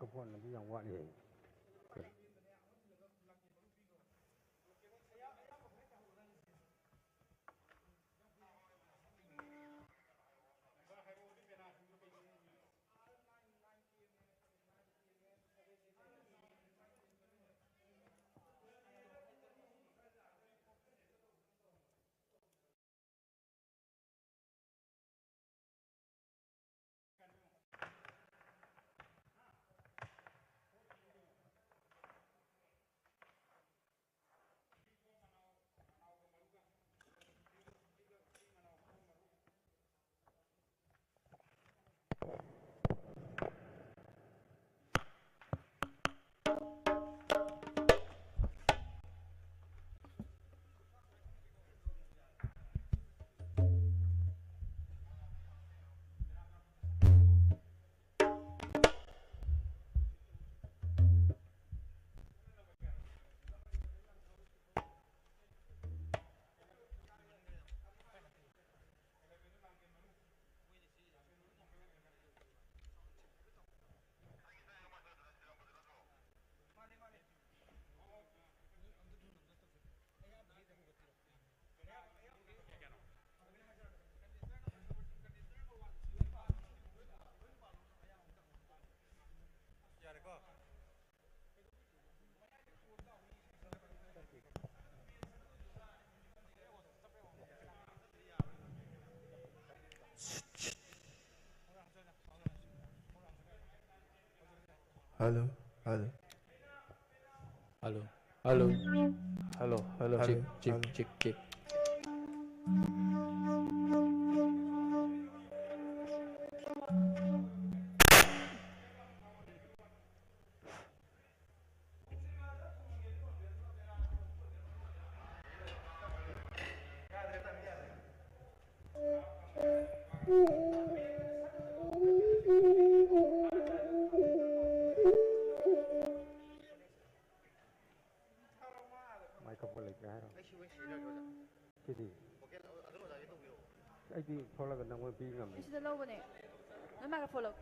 ꯀꯐꯣꯟꯅꯗꯤ ꯌꯥꯝ ꯋꯥꯠꯂꯤ ꯍꯥꯏ꯫ Hello, hello. Hello, hello. Hello, hello, hello, check, check, hello. Check, check. Microphone ꯂꯩꯇ꯭ꯔꯦ ꯍꯥꯏꯔꯣ? ꯑꯩ ꯁꯤ ꯑꯣꯏꯅ ꯁꯤꯖꯤꯟꯅꯔꯒꯦ ꯑꯣꯖꯥ꯫ ꯁꯤꯗꯤ? Vocal ꯑꯗꯨꯝ ꯑꯣꯖꯥꯒꯤ ꯇꯧꯕꯤꯔꯛꯑꯣ꯫ ꯑꯩꯗꯤ ꯊꯣꯛꯂꯒ ꯅꯪꯉꯣꯟꯗ ꯄꯤ ꯉꯝꯃꯤ꯫ ꯑꯩ ꯁꯤꯗ ꯂꯧꯕꯅꯦ꯫ ꯅꯣꯏ microphone ꯂꯧ꯫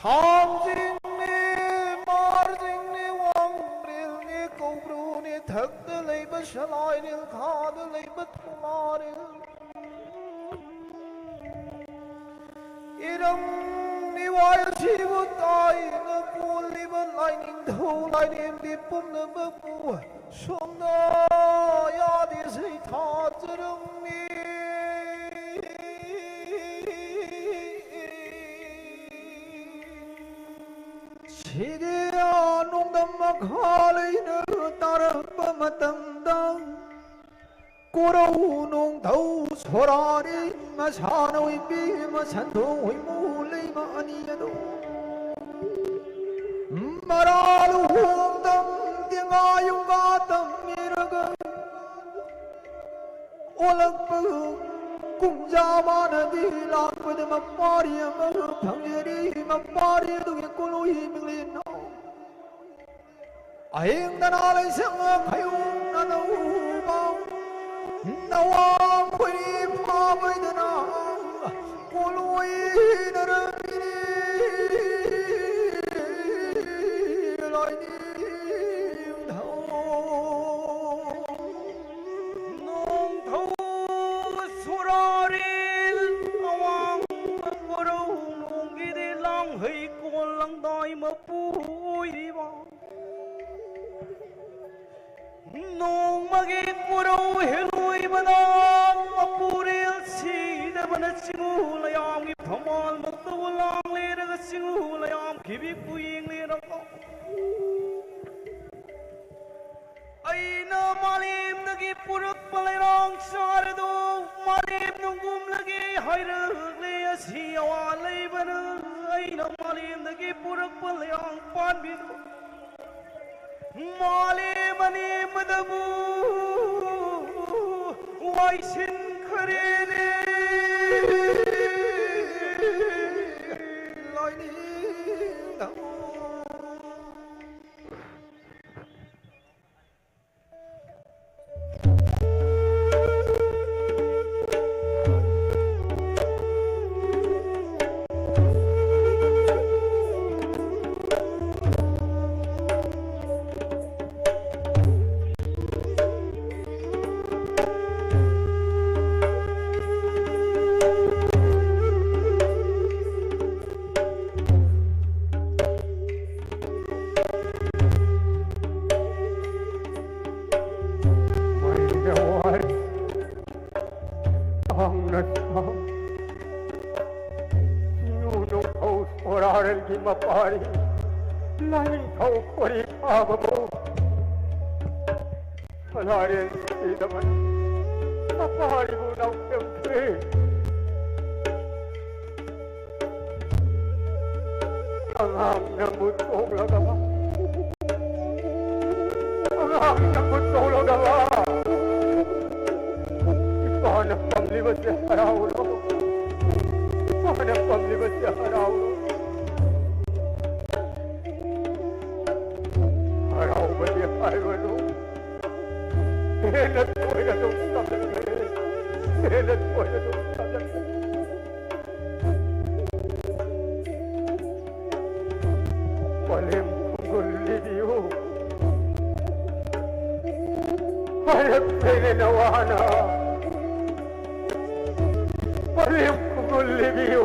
ꯊꯥꯡꯖꯤꯡꯅꯤ, ꯃꯥꯔꯖꯤꯡꯅꯤ, ꯋꯥꯡꯕ꯭ꯔꯦꯜꯅꯤ, ꯀꯧꯕ꯭ꯔꯨꯅꯤ, ꯊꯛꯇ ꯂꯩꯕ ꯁꯂꯥꯏꯅꯤ, ꯈꯥꯗ ꯂꯩꯕ ꯊꯧꯃꯥꯔꯤ꯫ ꯏꯔꯝ ꯏꯋꯥꯏ ꯑꯁꯤꯕꯨ ꯇꯥꯏꯅ ꯀꯣꯜꯂꯤꯕ ꯂꯥꯏꯅꯤꯡꯊꯧ ꯂꯥꯏꯔꯦꯝꯕꯤ ꯄꯨꯝꯅꯃꯛꯄꯨ ꯁꯣꯝꯗ ꯌꯥꯗꯦ ꯁꯩꯊꯥꯖꯔꯝꯃꯤ꯫ ꯁꯤꯗꯤ ꯅꯣꯡꯗꯝ ꯃꯈꯥ ꯂꯩꯅ ꯇꯥꯔꯛꯄ ꯃꯇꯝꯗ ꯀꯣꯔꯧ ꯅꯣꯡꯊꯧ ꯁꯣꯔꯥꯔꯤ ꯃꯁꯥꯅ ꯏꯕꯦꯝꯃ ꯁꯟꯊꯣꯡ ꯍꯨꯏꯃꯨ ꯂꯩꯃ ꯑꯅꯤ ꯑꯗꯨ ꯃꯔꯥ ꯂꯨꯍꯣꯡꯗꯝ ꯇꯦꯡꯉꯥ ꯌꯨꯝꯒꯥ ꯇꯝꯃꯤꯔꯒ ꯑꯣꯜꯂꯛꯄ ꯀꯨꯝꯖꯥ ꯃꯥꯅꯗꯤ ꯂꯥꯛꯄꯗ ꯃꯄꯥꯔꯤ ꯑꯃ ꯐꯪꯖꯔꯤ꯫ ꯃꯄꯥꯔꯤ ꯑꯗꯨꯒꯤ ꯀꯣꯂꯣꯏ ꯃꯤꯡꯂꯦꯟꯅꯣ꯫ ꯑꯍꯤꯡꯗꯅ ꯂꯩꯁꯪ ꯈꯌꯨꯡꯅ ꯅꯧꯕ ꯅꯋꯥꯡ ꯈꯣꯏꯔꯤ ꯐꯥꯕꯩꯗꯅ ꯂꯣꯏꯅꯔꯝꯃꯤꯅꯤ ꯂꯥꯏꯅꯤꯡꯊꯧ꯫ ꯅꯣꯡꯊꯧ ꯁꯨꯔꯥꯔꯦꯜ ꯑꯋꯥꯡꯕ ꯀꯣꯔꯧ ꯅꯣꯡꯒꯤꯗꯤ ꯂꯥꯡꯍꯩ ꯀꯣꯟ ꯂꯪꯗꯥꯏ ꯃꯄꯨ ꯑꯣꯏꯔꯤꯕ꯫ ꯅꯣꯡꯃꯒꯤ ꯀꯣꯔꯧ ꯍꯦꯂꯣꯏꯕꯗ ꯃꯄꯨꯔꯦꯜ ꯁꯤꯗꯕꯅ ꯆꯤꯡꯉꯨ ꯂꯌꯥꯝꯒꯤ ꯐꯝꯕꯥꯜꯃꯛꯇꯕꯨ ꯂꯥꯡ ꯂꯩꯔꯒ ꯆꯤꯡꯉꯨ ꯂꯌꯥꯝ ꯈꯤꯕꯤꯛꯄꯨ ꯌꯦꯡꯂꯦꯔꯒ ꯑꯩꯅ ꯃꯥꯂꯦꯝꯗꯒꯤ ꯄꯨꯔꯛꯄ ꯂꯩꯔꯥꯡ ꯆꯥꯔꯗꯨ ꯃꯥꯂꯦꯝ ꯅꯨꯡꯒꯨꯝꯂꯒꯦ ꯍꯥꯏꯔꯛꯂꯦ꯫ ꯑꯁꯤ ꯑꯋꯥ ꯂꯩꯕꯅ ꯑꯩꯅ ꯃꯥꯂꯦꯝꯗꯒꯤ ꯄꯨꯔꯛꯄ ꯂꯩꯔꯥꯡ ꯄꯥꯟꯕꯤꯗꯨ ꯃꯥꯂꯦꯝ ꯑꯅꯦꯝꯕꯗꯕꯨ ꯋꯥꯏꯁꯤꯟꯈ꯭ꯔꯦꯅꯦ꯫ ꯂꯣꯏꯅꯤꯡꯗꯕ ꯃꯩꯅ ꯋꯥꯔꯤ ꯇꯥꯡꯅ ꯁꯥ ꯅꯨꯡꯊꯧ ꯁꯣꯔꯥꯔꯦꯜꯒꯤ ꯃꯄꯥꯔꯤ ꯂꯥꯏꯅꯤꯡꯊꯧ ꯈꯣꯔꯤ ꯐꯥꯕꯕꯨ ꯁꯣꯔꯥꯔꯦꯜ ꯁꯤꯗꯕꯅ ꯃꯄꯥꯔꯤꯕꯨ ꯂꯧꯁꯤꯟꯈ꯭ꯔꯦ꯫ ꯑꯉꯥꯡ ꯅꯪꯕꯨ ꯇꯣꯛꯂꯒ, ꯑꯉꯥꯡ ꯅꯪꯕꯨ ꯇꯣꯛꯂꯒ ꯏꯄꯥꯅ ꯄꯝꯂꯤꯕꯁꯦ ꯍꯔꯥꯎꯔꯣ, ꯏꯄꯥꯅ ꯄꯝꯂꯤꯕꯁꯦ ꯍꯔꯥꯎꯔꯣ꯫ ꯍꯔꯥꯎꯕꯗꯤ ꯍꯥꯏꯔꯨꯅꯨ, ꯍꯦꯟꯅ ꯇꯣꯏꯅ ꯑꯗꯨꯝ ꯀꯞꯂꯛꯂꯦ, ꯍꯦꯟꯅ ꯇꯣꯏꯅ ꯑꯗꯨꯝ ꯀꯞꯂꯛꯂꯦ꯫ ꯄꯂꯦꯝ ꯈꯨꯡꯒꯨꯜ ꯂꯤꯕꯤꯌꯨ꯫ ꯍꯥꯏꯔꯛꯂꯦꯅꯦ ꯅꯋꯥꯅ꯫ ꯄꯂꯦꯝ ꯈꯨꯡꯒꯨꯜ ꯂꯤꯕꯤꯌꯨ꯫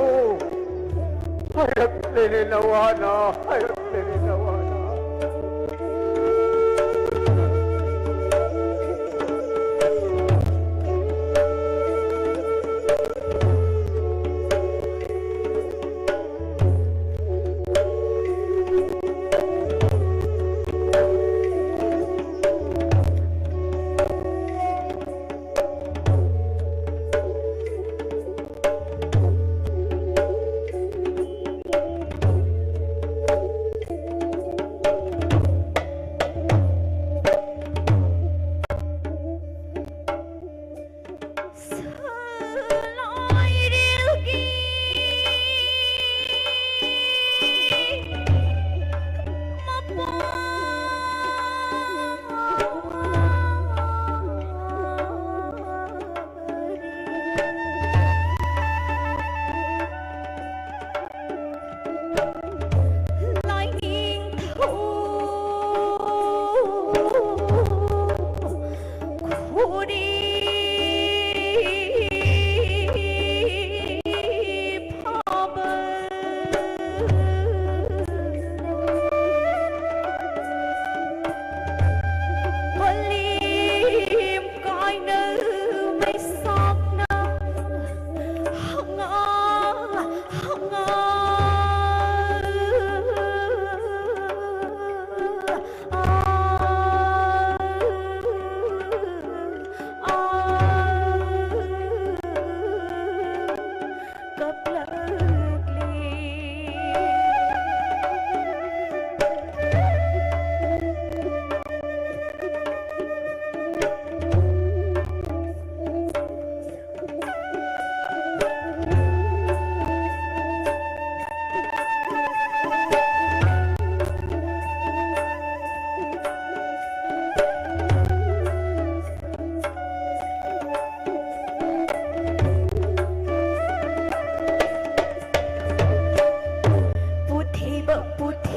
ꯍꯥꯏꯔꯛꯂꯦꯅꯦ ꯅꯋꯥꯅ꯫ ꯍꯥꯏꯔꯛꯂꯦꯅꯦ ꯅꯋꯥꯅ꯫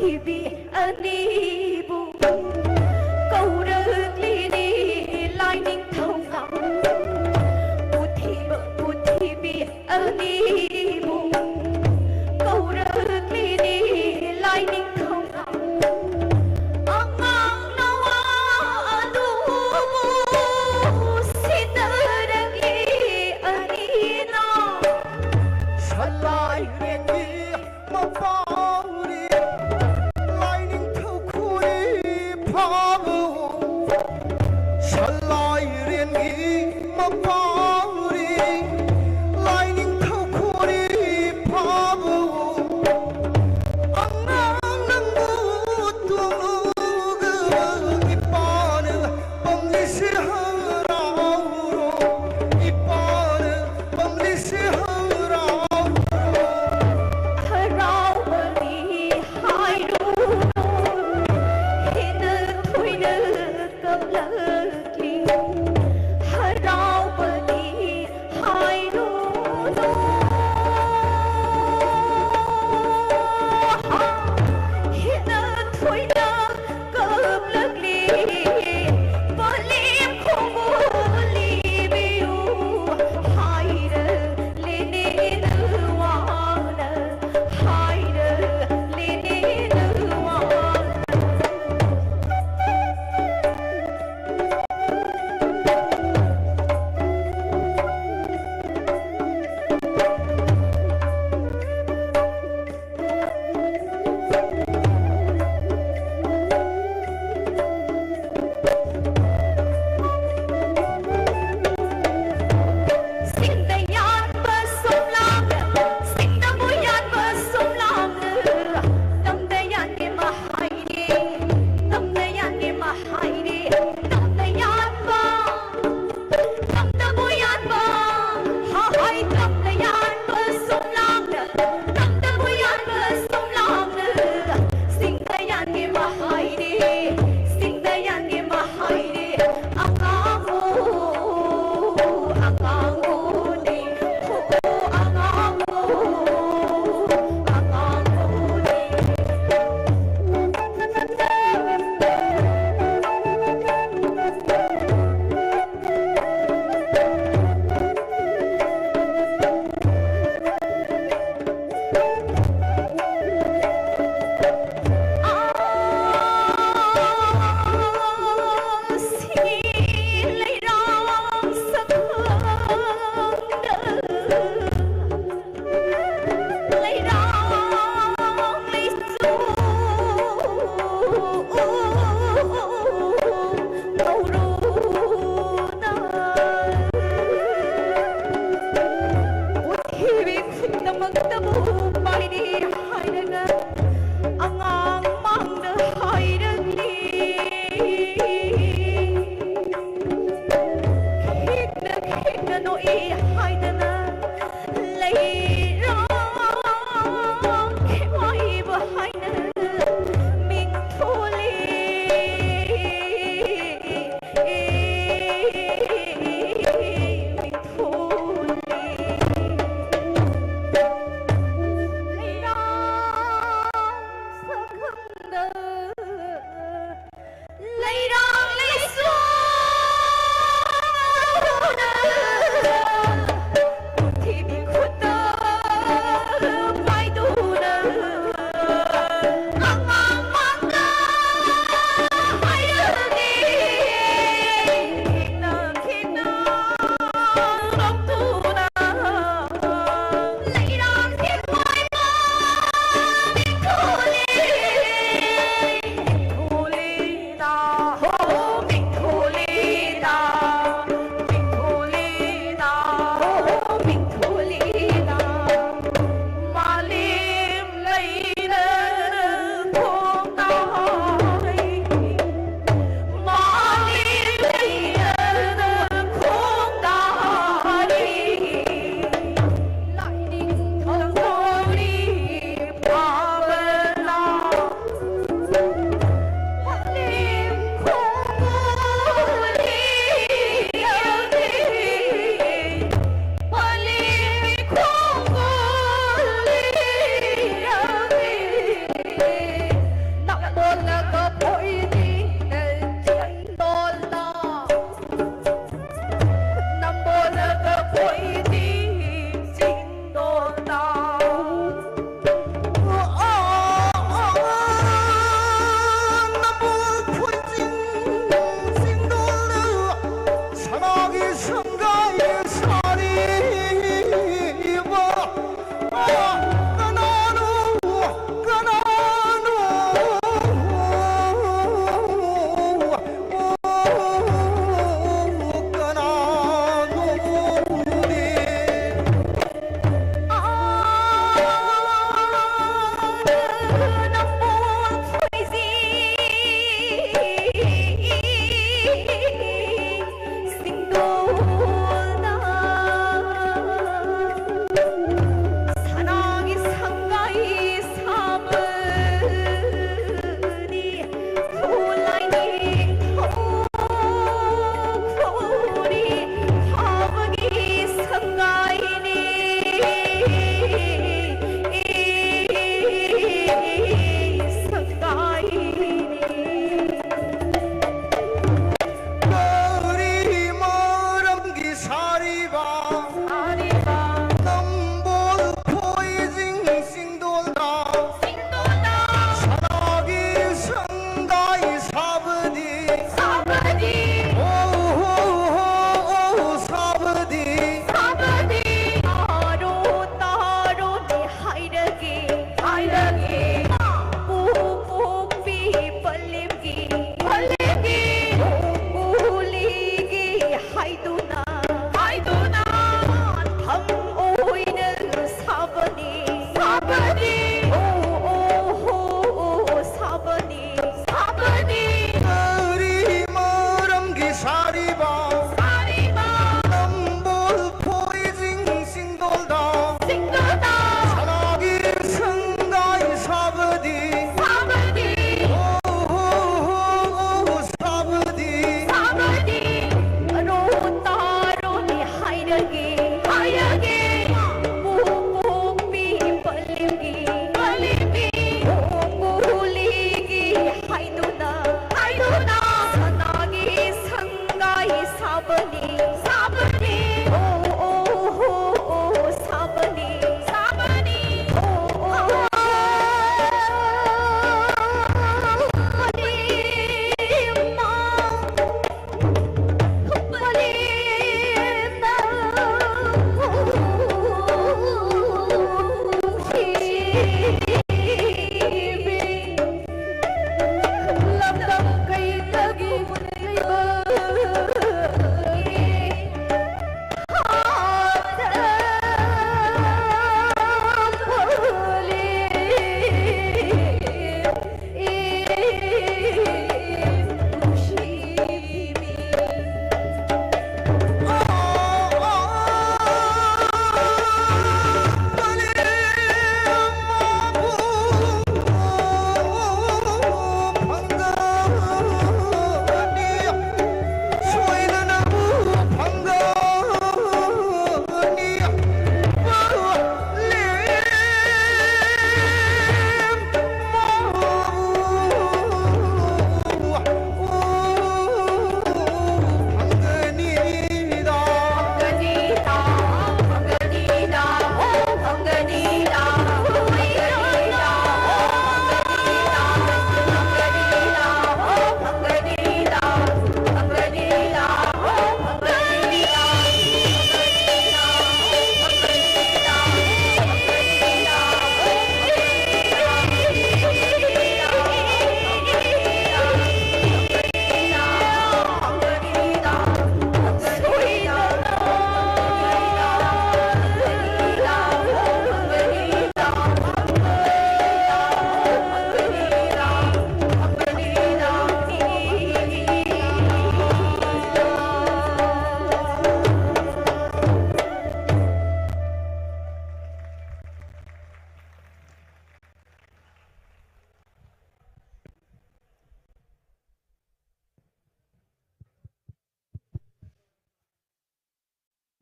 ꯄꯨꯊꯤꯕꯤ ꯑꯅꯤꯕꯨ ꯀꯧꯔꯛꯂꯤꯅꯤ ꯂꯥꯏꯅꯤꯡꯊꯧꯅ꯫ ꯄꯨꯊꯤꯕ ꯄꯨꯊꯤꯕꯤ ꯑꯅꯤꯕꯨ ꯀꯧꯔꯛꯂꯤꯅꯤ ꯂꯥꯏꯅꯤꯡꯊꯧꯅ꯫ ꯑꯉꯥꯡ ꯅꯋꯥ ꯑꯗꯨꯕꯨ ꯁꯤꯟꯅꯔꯛꯂꯤ ꯑꯅꯤꯅ꯫ ꯁꯂꯥꯏꯔꯦꯟꯒꯤ ꯃꯄꯥꯎꯔꯤ ꯂꯥꯏꯅꯤꯡꯊꯧ ꯈꯨꯔꯤ ꯐꯥꯕꯨ꯫ ꯁꯂꯥꯏꯔꯦꯟꯒꯤ ꯃꯄꯥꯎꯔꯤ ꯂꯥꯏꯅꯤꯡꯊꯧ ꯈꯨꯔꯤ ꯐꯥꯕꯨ꯫ ꯑꯉꯥꯡ ꯅꯪꯕꯨ ꯇꯣꯡꯂꯨꯒ ꯏꯄꯥꯅ ꯄꯝꯂꯤꯁꯦ ꯍꯔꯥꯎꯔꯣ꯫ ꯏꯄꯥꯅ ꯄꯝꯂꯤꯁꯦ ꯍꯔꯥꯎꯔꯣ꯫ ꯍꯔꯥꯎꯕꯅꯤ ꯍꯥꯏꯔꯨꯅꯨ, ꯍꯦꯟꯅ ꯊꯣꯏꯅ ꯀꯞꯂꯛꯂꯤ꯫ ꯍꯔꯥꯎꯕꯅꯤ ꯍꯥꯏꯔꯨꯅꯨ, ꯍꯦꯟꯅ ꯊꯣꯏꯅ ꯀꯞꯂꯛꯂꯤ꯫ ꯄꯣꯂꯦꯝ ꯈꯣꯡꯒꯨꯜ ꯂꯤꯕꯤꯌꯨ ꯍꯥꯏꯔ ꯂꯦꯅꯦꯅ ꯋꯥꯅ ꯍꯥꯏꯔ ꯂꯦꯅꯦꯅ ꯋꯥꯅ꯫ ꯁꯤꯡꯗ ꯌꯥꯟꯕ ꯁꯨꯝꯂꯥꯡꯅ, ꯁꯤꯡꯗꯕꯨ ꯌꯥꯟꯕ ꯁꯨꯝꯂꯥꯡꯅ, ꯇꯝꯗ ꯌꯥꯟꯒꯦ ꯃꯍꯥꯏꯔꯦ, ꯇꯝꯗ ꯌꯥꯟꯒꯦ ꯃꯍꯥꯏꯔꯦ, ꯇꯝꯗ ꯌꯥꯟꯕ꯫ ꯇꯝꯗꯕꯨ ꯌꯥꯟꯕ, ꯍꯥꯍꯩ ꯇꯝꯗ ꯌꯥꯟꯕ ꯁꯨꯝꯂꯥꯡꯅ, ꯇꯝꯗꯕꯨ ꯌꯥꯟꯕ ꯁꯨꯝꯂꯥꯡꯅ, ꯁꯤꯡꯗ ꯌꯥꯟꯒꯦ ꯃꯍꯥꯏꯔꯦ, ꯁꯤꯡꯗ ꯌꯥꯟꯒꯦ ꯃꯍꯥꯏꯔꯦ, ꯑꯉꯥꯡꯕꯨ, ꯑꯉꯥꯡꯕꯨꯅꯦ, ꯍꯣ, ꯑꯉꯥꯡꯕꯨ, ꯑꯉꯥꯡꯕꯨꯅꯦ꯫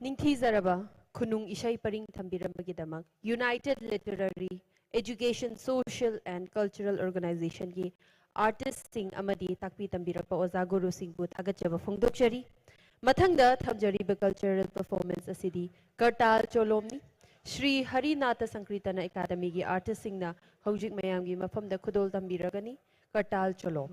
ꯅꯤꯡꯊꯤꯖꯔꯕ ꯈꯨꯅꯨꯡ ꯏꯁꯩ ꯄꯔꯤꯡ ꯊꯝꯕꯤꯔꯝꯕꯒꯤꯗꯃꯛ United Literary Education Social and Cultural Organizationꯒꯤ artistꯁꯤꯡ ꯑꯃꯗꯤ ꯇꯥꯛꯄꯤ ꯇꯝꯕꯤꯔꯛꯄ ꯑꯣꯖꯥ ꯒꯨꯔꯨꯁꯤꯡꯕꯨ ꯊꯥꯒꯠꯆꯕ ꯐꯣꯡꯗꯣꯛꯆꯔꯤ꯫ ꯃꯊꯪꯗ ꯊꯝꯖꯔꯤꯕ cultural performance ꯑꯁꯤꯗꯤ ꯀꯔꯇꯥꯜ ꯆꯣꯂꯣꯝꯅꯤ꯫ ꯁ꯭ꯔꯤ ꯍꯔꯤꯅꯥꯊ ꯁꯪꯀ꯭ꯔꯤꯇꯅ ꯑꯦꯀꯥꯗꯃꯤꯒꯤ artistꯁꯤꯡꯅ ꯍꯧꯖꯤꯛ ꯃꯌꯥꯝꯒꯤ ꯃꯐꯝꯗ ꯈꯨꯗꯣꯜ ꯇꯝꯕꯤꯔꯒꯅꯤ꯫ ꯀꯔꯇꯥꯜ ꯆꯣꯂꯣꯝ꯫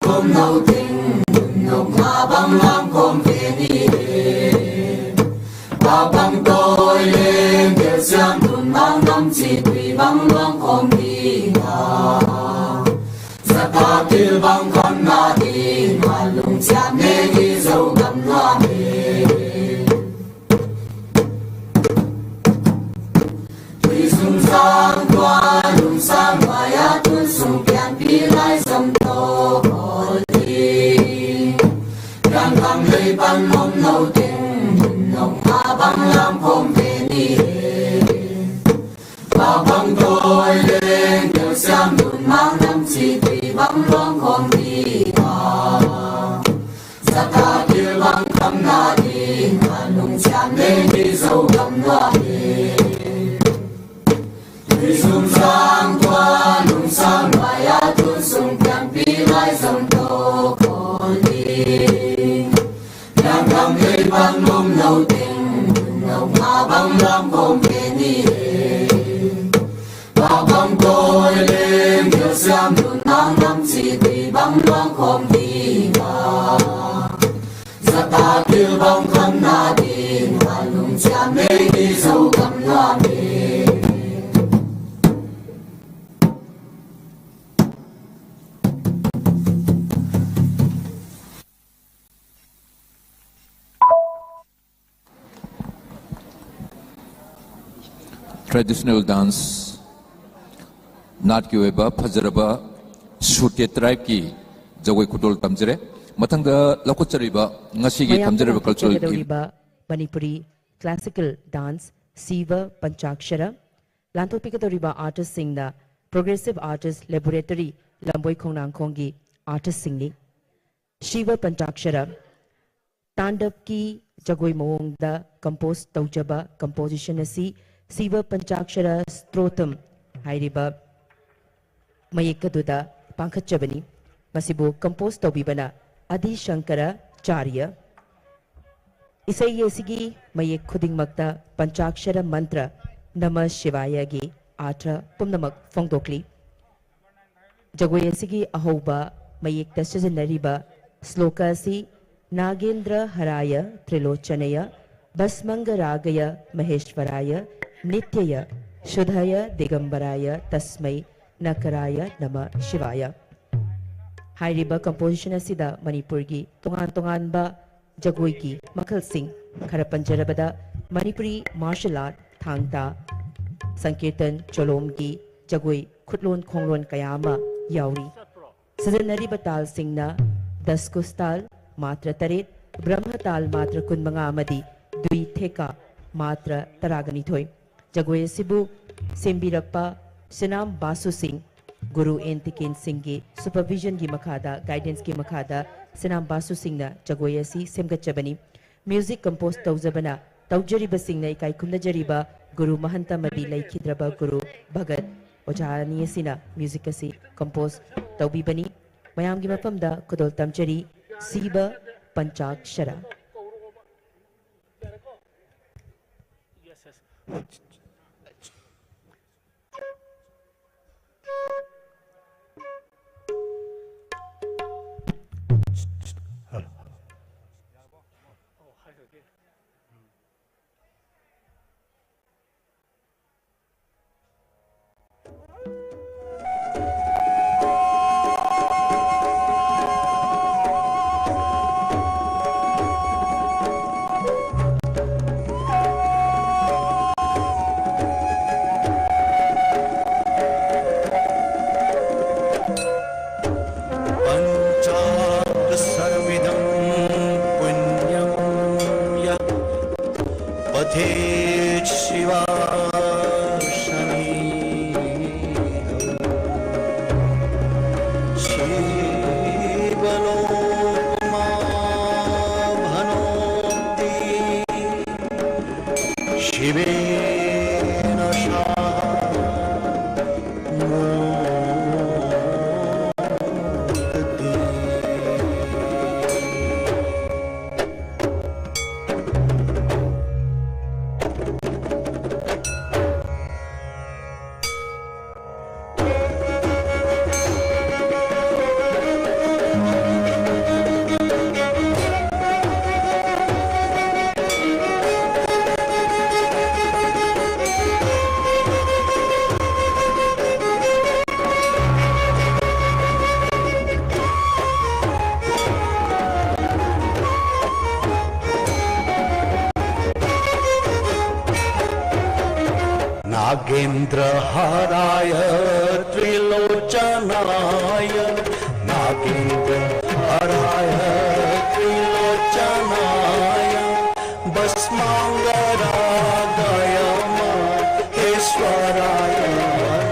Khom nau ting, nau nga bang lam khom ve ni. Ba bang toi leng, kel siam tun bang nam chi tui bang luang khom ni nga. Zata kil bang kham na ti, ma lung chiam ne ki zo gam na me. Tui sung sang tua lung sang maya tun sung kian pi lai sam to kol ti. Kian kam lei pan mom nau ting, nau nga bang lam khom ve ni. Ba bang toi leng, kel siam tun mang nam chi tui bang luang khom ti. Zata kil bang kham na ti, ma lung chiam ne ki zo gam na me. Tui sung sang tua lung sang maya tun sung kian pi lai sam to kol ti. Yang kam lei pan mom nau ting, nau nga bang lam khom ve ni. Ba bang toi leng, kel siam tun mang nam chi tui bang luang khom ti nga. Zata kil bang kham na ti, ma lung chiam ne ki zo gam na me. Traditional dance, ꯅꯥꯠꯀꯤ ꯑꯣꯏꯕ ꯐꯖꯔꯕ ꯁꯨꯇꯦ tribeꯀꯤ ꯖꯒꯣꯏ ꯈꯨꯗꯣꯜ ꯇꯝꯖꯔꯦ꯫ ꯃꯊꯪꯗ ꯂꯧꯈꯠꯆꯔꯤꯕ ꯉꯁꯤꯒꯤ ꯃꯌꯥꯝꯅ ꯊꯝꯖꯔꯤꯕ cultural ꯂꯥꯡꯊꯣꯛꯆꯒꯗꯧꯔꯤꯕ Manipuri classical dance ꯁꯤꯕ ꯄꯟꯆꯥꯛꯁꯔ ꯂꯥꯟꯊꯣꯛꯄꯤꯒꯗꯧꯔꯤꯕ artistꯁꯤꯡꯅ Progressive Artist Laboratory ꯂꯝꯕꯣꯏ ꯈꯣꯡꯅꯥꯡꯈꯣꯡꯒꯤ artistꯁꯤꯡꯅꯤ꯫ ꯁꯤꯕ ꯄꯟꯆꯥꯛꯁꯔ ꯇꯥꯟꯗꯕꯀꯤ ꯖꯒꯣꯏ ꯃꯑꯣꯡꯗ compose ꯇꯧꯖꯕ composition ꯑꯁꯤ ꯁꯤꯕ ꯄꯟꯆꯥꯛꯁꯔ ꯁ꯭ꯇꯣꯇꯝ ꯍꯥꯏꯔꯤꯕ ꯃꯌꯦꯛ ꯑꯗꯨꯗ ꯄꯥꯡꯈꯠꯆꯕꯅꯤ꯫ ꯃꯁꯤꯕꯨ compose ꯇꯧꯕꯤꯕꯅ ꯑꯗꯤ ꯁꯪꯀꯔꯥꯆꯥꯔꯌ꯫ ꯏꯁꯩ ꯑꯁꯤꯒꯤ ꯃꯌꯦꯛ ꯈꯨꯗꯤꯡꯃꯛꯇ ꯄꯟꯆꯥꯛꯁꯔ ꯃꯟꯇ꯭ꯔ ꯅꯃ ꯁꯤꯚꯥꯌꯒꯤ ꯑꯥꯔꯊ ꯄꯨꯝꯅꯃꯛ ꯐꯣꯡꯗꯣꯛꯂꯤ꯫ ꯖꯒꯣꯏ ꯑꯁꯤꯒꯤ ꯑꯍꯧꯕ ꯃꯌꯦꯛꯇ ꯁꯤꯖꯤꯟꯅꯔꯤꯕ ꯁ꯭ꯂꯣꯀ ꯑꯁꯤ ꯅꯥꯒꯦꯟꯗ꯭ꯔ ꯍꯔꯥꯌ ꯇ꯭ꯔꯤꯂꯣꯆꯅꯌ ꯚꯁꯃꯪꯒ ꯔꯥꯒꯌ ꯃꯍꯦꯁ꯭ꯋꯔꯥꯌ ꯅꯤꯇ꯭ꯌꯌ ꯁꯨꯙꯌ ꯗꯤꯒꯝꯕꯔꯥꯌ ꯇꯁꯃꯩ ꯅꯀꯔꯥꯌ ꯅꯃ ꯁꯤꯚꯥꯌ꯫ ꯍꯥꯏꯔꯤꯕ composition ꯑꯁꯤꯗ ꯃꯅꯤꯄꯨꯔꯒꯤ ꯇꯣꯉꯥꯟ ꯇꯣꯉꯥꯟꯕ ꯖꯒꯣꯏꯒꯤ ꯃꯈꯜꯁꯤꯡ ꯈꯔ ꯄꯟꯖꯔꯕꯗ ꯃꯅꯤꯄꯨꯔꯤ martial art ꯊꯥꯡ ꯇꯥ, ꯁꯪꯀꯤꯔꯇꯟ ꯆꯣꯂꯣꯝꯒꯤ ꯖꯒꯣꯏ ꯈꯨꯠꯂꯣꯟ ꯈꯣꯡꯂꯣꯟ ꯀꯌꯥ ꯑꯃ ꯌꯥꯎꯔꯤ꯫ ꯁꯤꯖꯤꯟꯅꯔꯤꯕ ꯇꯥꯜꯁꯤꯡꯅ ꯗꯁꯀꯨꯁ ꯇꯥꯜ ꯃꯥꯇ꯭ꯔ ꯇꯔꯦꯠ, ꯕ꯭ꯔꯍꯃ ꯇꯥꯜ ꯃꯥꯇ꯭ꯔ ꯀꯨꯟꯃꯉꯥ ꯑꯃꯗꯤ ꯗ꯭ꯋꯤꯊꯦꯀꯥ ꯃꯥꯇ꯭ꯔ ꯇꯔꯥꯒꯅꯤꯊꯣꯏ꯫ ꯖꯒꯣꯏ ꯑꯁꯤꯕꯨ ꯁꯦꯝꯕꯤꯔꯛꯄ ꯁꯤꯅꯥꯝ ꯕꯥꯁꯨ ꯁꯤꯡ, ꯒꯨꯔꯨ ꯑꯦꯟ ꯇꯤꯀꯦꯟ ꯁꯤꯡꯒꯤ supervisionꯒꯤ ꯃꯈꯥꯗ, guidanceꯀꯤ ꯃꯈꯥꯗ ꯁꯤꯅꯥꯝ ꯕꯥꯁꯨ ꯁꯤꯡꯅ ꯖꯒꯣꯏ ꯑꯁꯤ ꯁꯦꯝꯒꯠꯆꯕꯅꯤ꯫ Music compose ꯇꯧꯖꯕꯅ ꯇꯧꯖꯔꯤꯕꯁꯤꯡꯅ ꯏꯀꯥꯏ ꯈꯨꯝꯅꯖꯔꯤꯕ ꯒꯨꯔꯨ ꯃꯍꯟꯇ ꯑꯃꯗꯤ ꯂꯩꯈꯤꯗ꯭ꯔꯕ ꯒꯨꯔꯨ ꯚꯒꯠ ꯑꯣꯖꯥ ꯑꯅꯤ ꯑꯁꯤꯅ music ꯑꯁꯤ compose ꯇꯧꯕꯤꯕꯅꯤ꯫ ꯃꯌꯥꯝꯒꯤ ꯃꯐꯝꯗ ꯈꯨꯗꯣꯜ ꯇꯝꯖꯔꯤ ꯁꯤꯕ ꯄꯟꯆꯥꯛꯁꯔ꯫ तेज शिवा समीढौ। शिवलोकमाभनोति। शिवेन सह मोदते। नागेन्द्रहाराय त्रिलोचनाय, नागेन्द्रहाराय त्रिलोचनाय, भस्माङ्गरागाय महेश्वराय,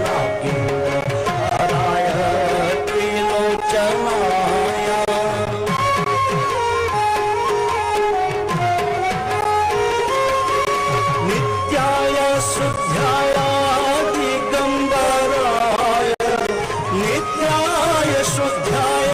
नागेन्द्रहाराय त्रिलोचनाय। नित्याय शुद्धाय दिगम्बराय, नित्याय शुद्धाय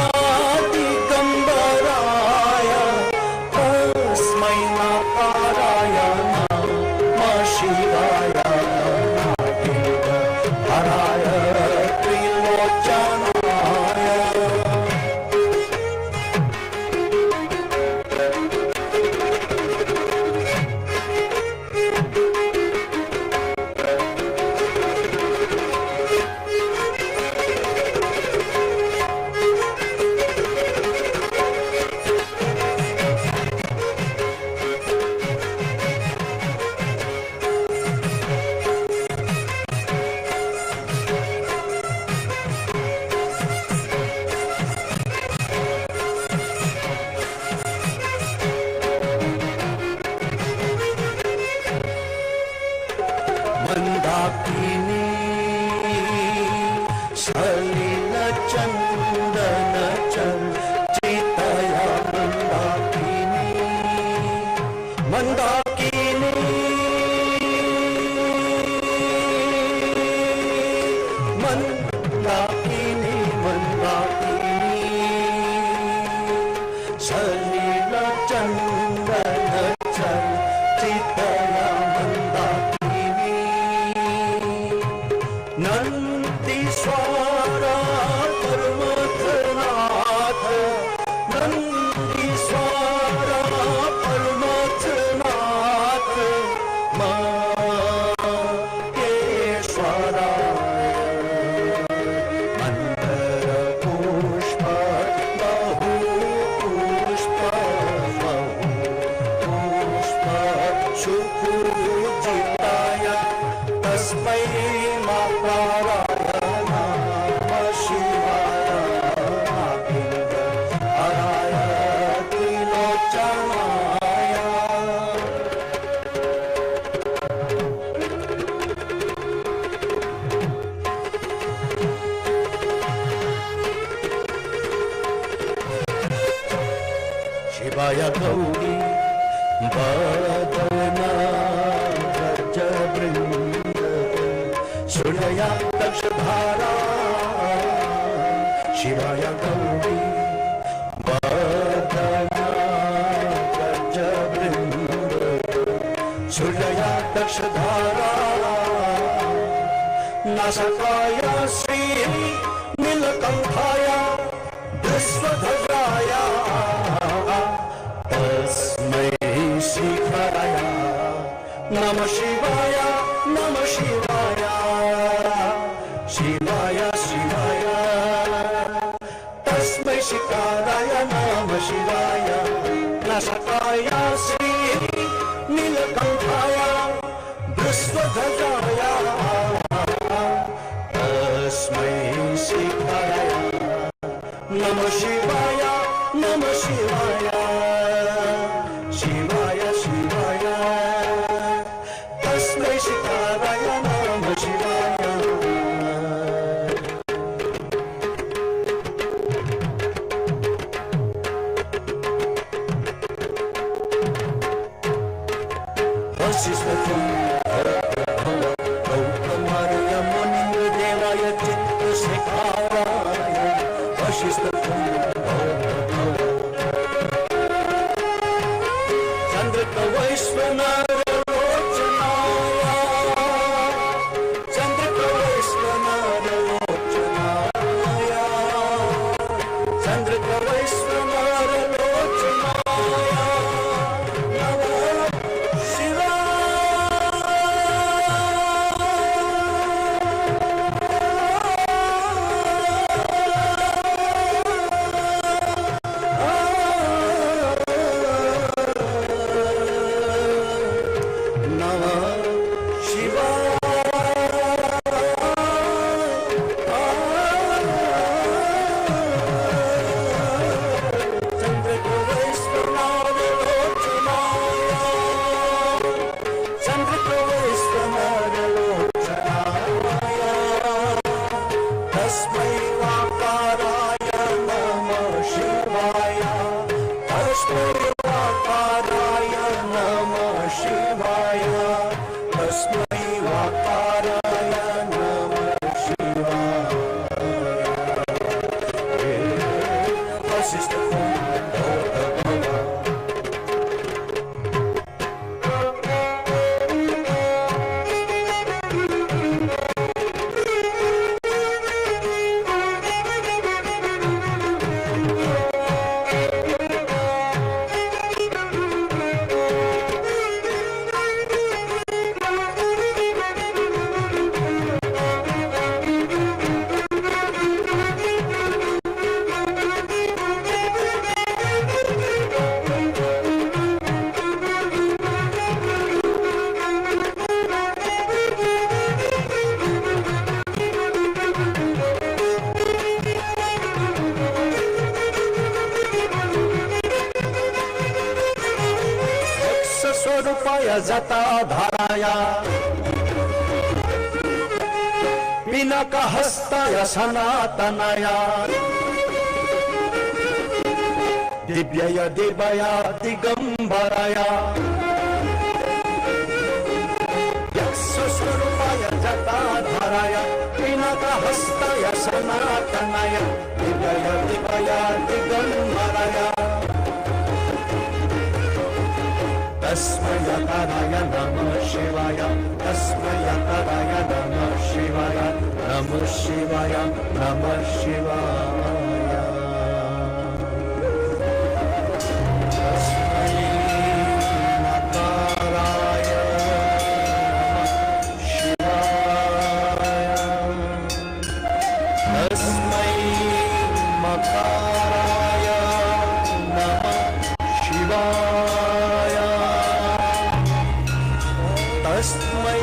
मंदाकिनी, मंदाकिनी, मंदाकिनी, सलिल चंदन चर्चितया मंदाकिनी। नंदीश्वरा परमनाथ, नंदीश्वरा परमनाथ, महेश्वरा। मंदर पुष्प बहु पुष्प बहु पुष्प सुपूजिताय तस्मै मकाराय नमः शिवाय नागेन्द्रहाराय त्रिलोचनाय। शिवाय गौरी वदन गज वृंद सुरया दक्ष धारा। शिवाय गौरी वदन गज वृंद सुरया दक्ष धारा। नासकाय श्री नीलकंठाय वृषध्वजाय तस्मै शिखराय नमः शिवाय नमः शिवाय शिवाय शिवाय तस्मै शिखराय नमः शिवाय। नासकाय श्री नीलकंठाय वृषध्वजाय तस्मै शिखराय नमः शिवाय नमः शिवाय शिवाय शिवाय तस्मै शिखराय नमः शिवाय। वसिष्ठकुम्भोद्भव गौतमार्य मुनिर्देवाय चित्तशिखामणि वसिष्ठकुम्भोद्भव चन्द्रकवैश्वनारलोचनाय चन्द्रकवैश्वनारलोचनाय चन्द्रकवैश्वनारलोचनाय नमः शिवाय। नमः शिवाय। चन्द्रकवैश्वनारलोचनाय चन्द्रकवैश्वनारलोचनाय तस्मै वाकाराय नमः शिवाय। तस्मै वाकाराय नमः शिवाय। तस्मै वाकाराय नमः शिवाय। वसिष्ठ स्वरूपाय जटाधराय पिनाकहस्ताय सनातनाय दिव्याय देवाय दिगम्बराय विद्य विभय दिगम्बरय। तस्मै यकाराय नमः शिवाय। तस्मै यकाराय नमः शिवाय। नमः शिवाय। नमः शिवाय। तस्मै नकाराय नमः शिवाय। तस्मै मकाराय नमः शिवाय। तस्मै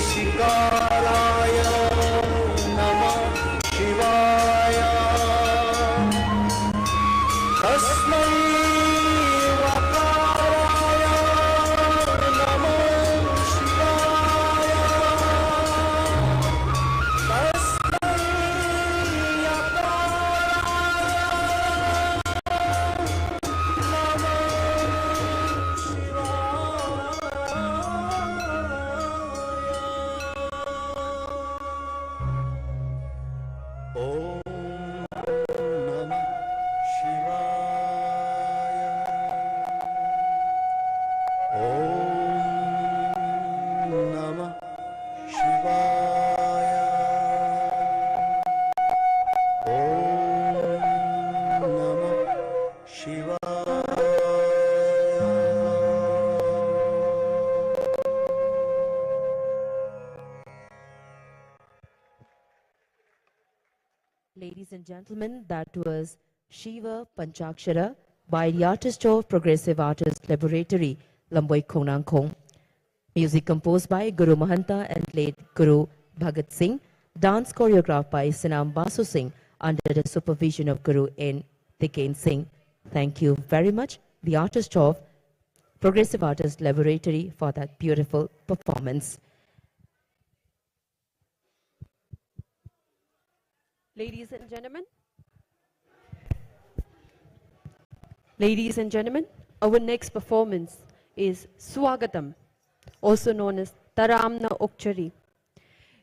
सिकाराय नमः शिवाय। तस्मै वकाराय नमः शिवाय। तस्मै यकाराय नमः शिवाय। ॐ नमः शिवाय। ॐ नमः शिवाय। ॐ नमः शिवाय। Ladies and gentlemen, that was Shiva Panchakshara by the artist of Progressive Artist Laboratory, Lamboi Khongnangkhong. Music composed by Guru Mahanta and late Guru Bhagat Singh. Dance choreographed by Sanam Basu Singh under the supervision of Guru N Tiken Singh. Thank you very much, the artist of Progressive Artist Laboratory, for that beautiful performance. Ladies and gentlemen, ladies and gentlemen, our next performance is Swagatam, also known as Taramna Okchari.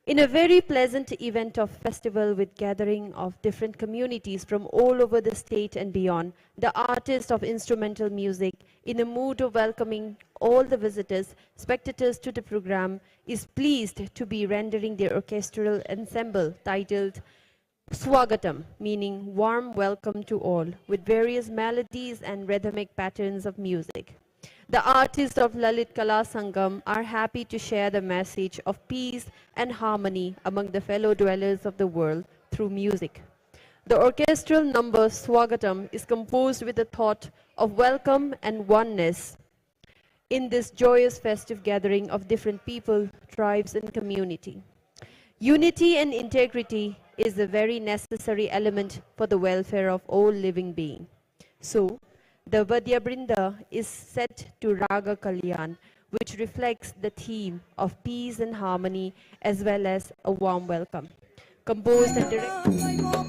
In a very pleasant event of festival with gathering of different communities from all over the state and beyond, the artist of instrumental music, in a mood of welcoming all the visitors, spectators to the program, is pleased to be rendering their orchestral ensemble titled Swagatam, meaning warm welcome to all, with various melodies and rhythmic patterns of music. The artists of Lalit Kala Sangam are happy to share the message of peace and harmony among the fellow dwellers of the world through music. The orchestral number Swagatam is composed with the thought of welcome and oneness in this joyous festive gathering of different people, tribes, and community. Unity and integrity is a very necessary element for the welfare of all living being. So, the Vadya Brinda is set to Raga Kalyan, which reflects the theme of peace and harmony as well as a warm welcome. Composed and directed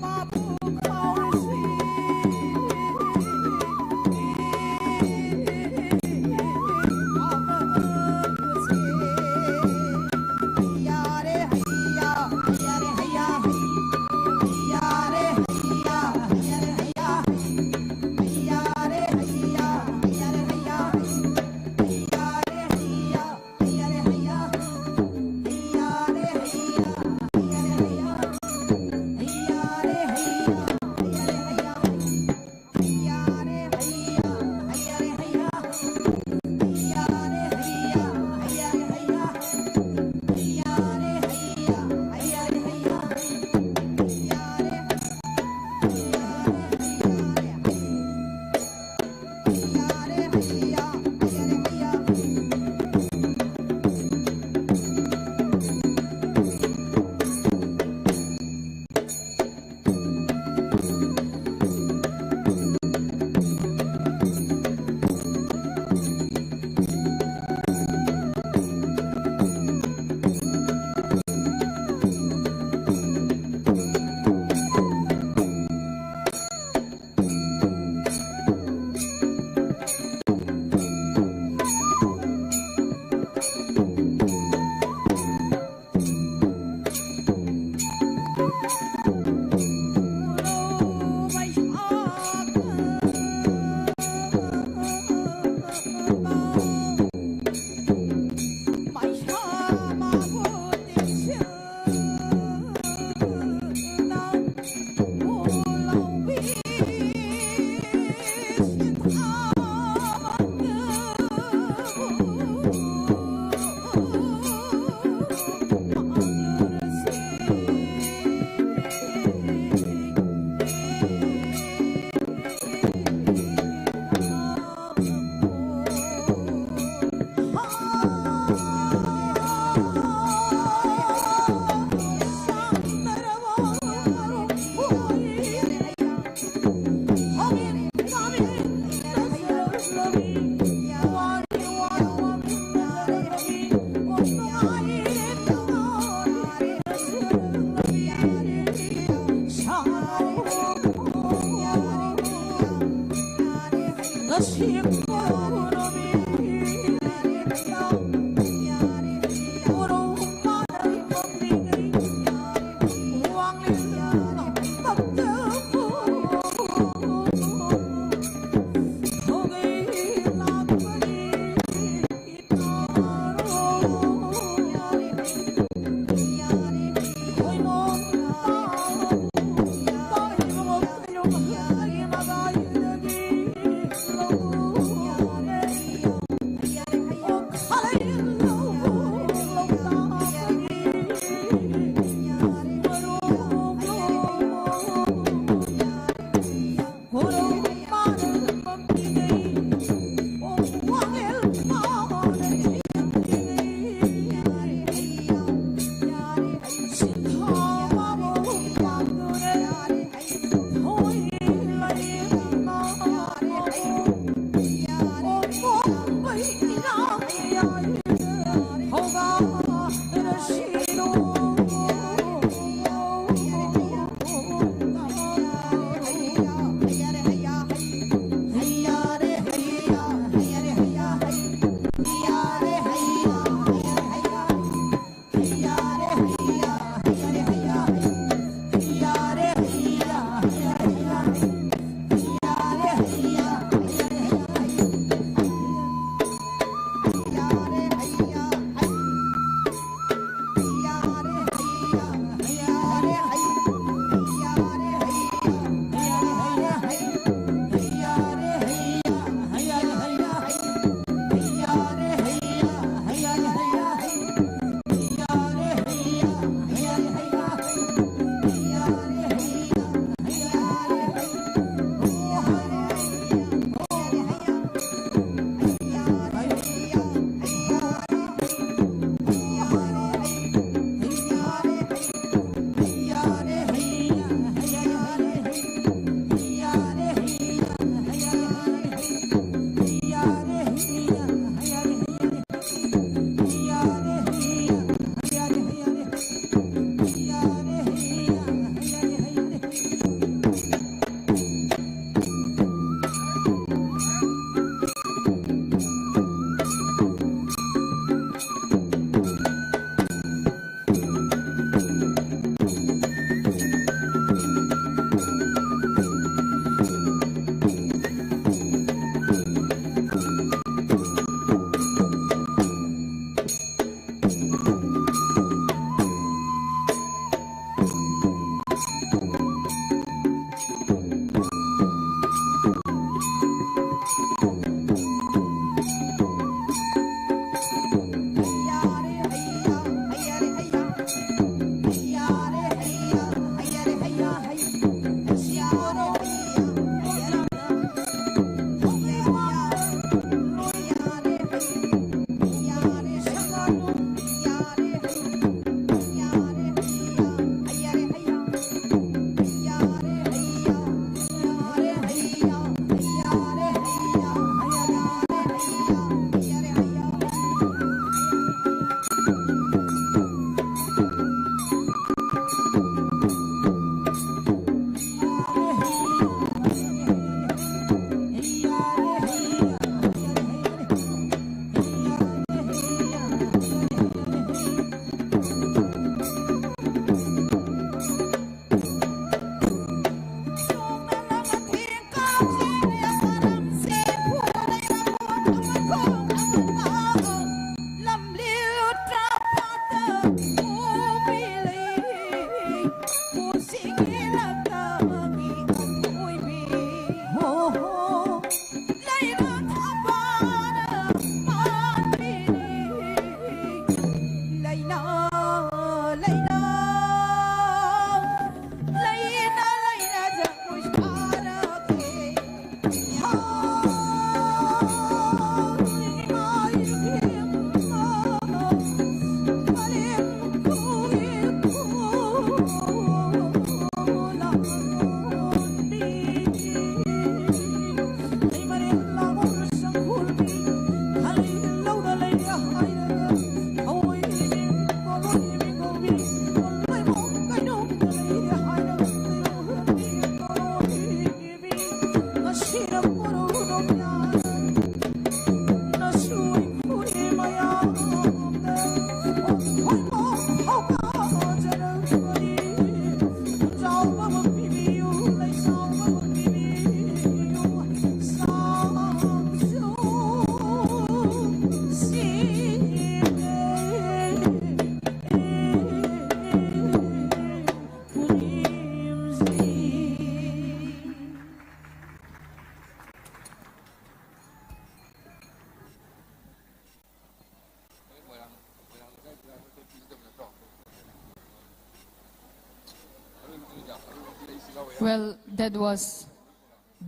Well, that was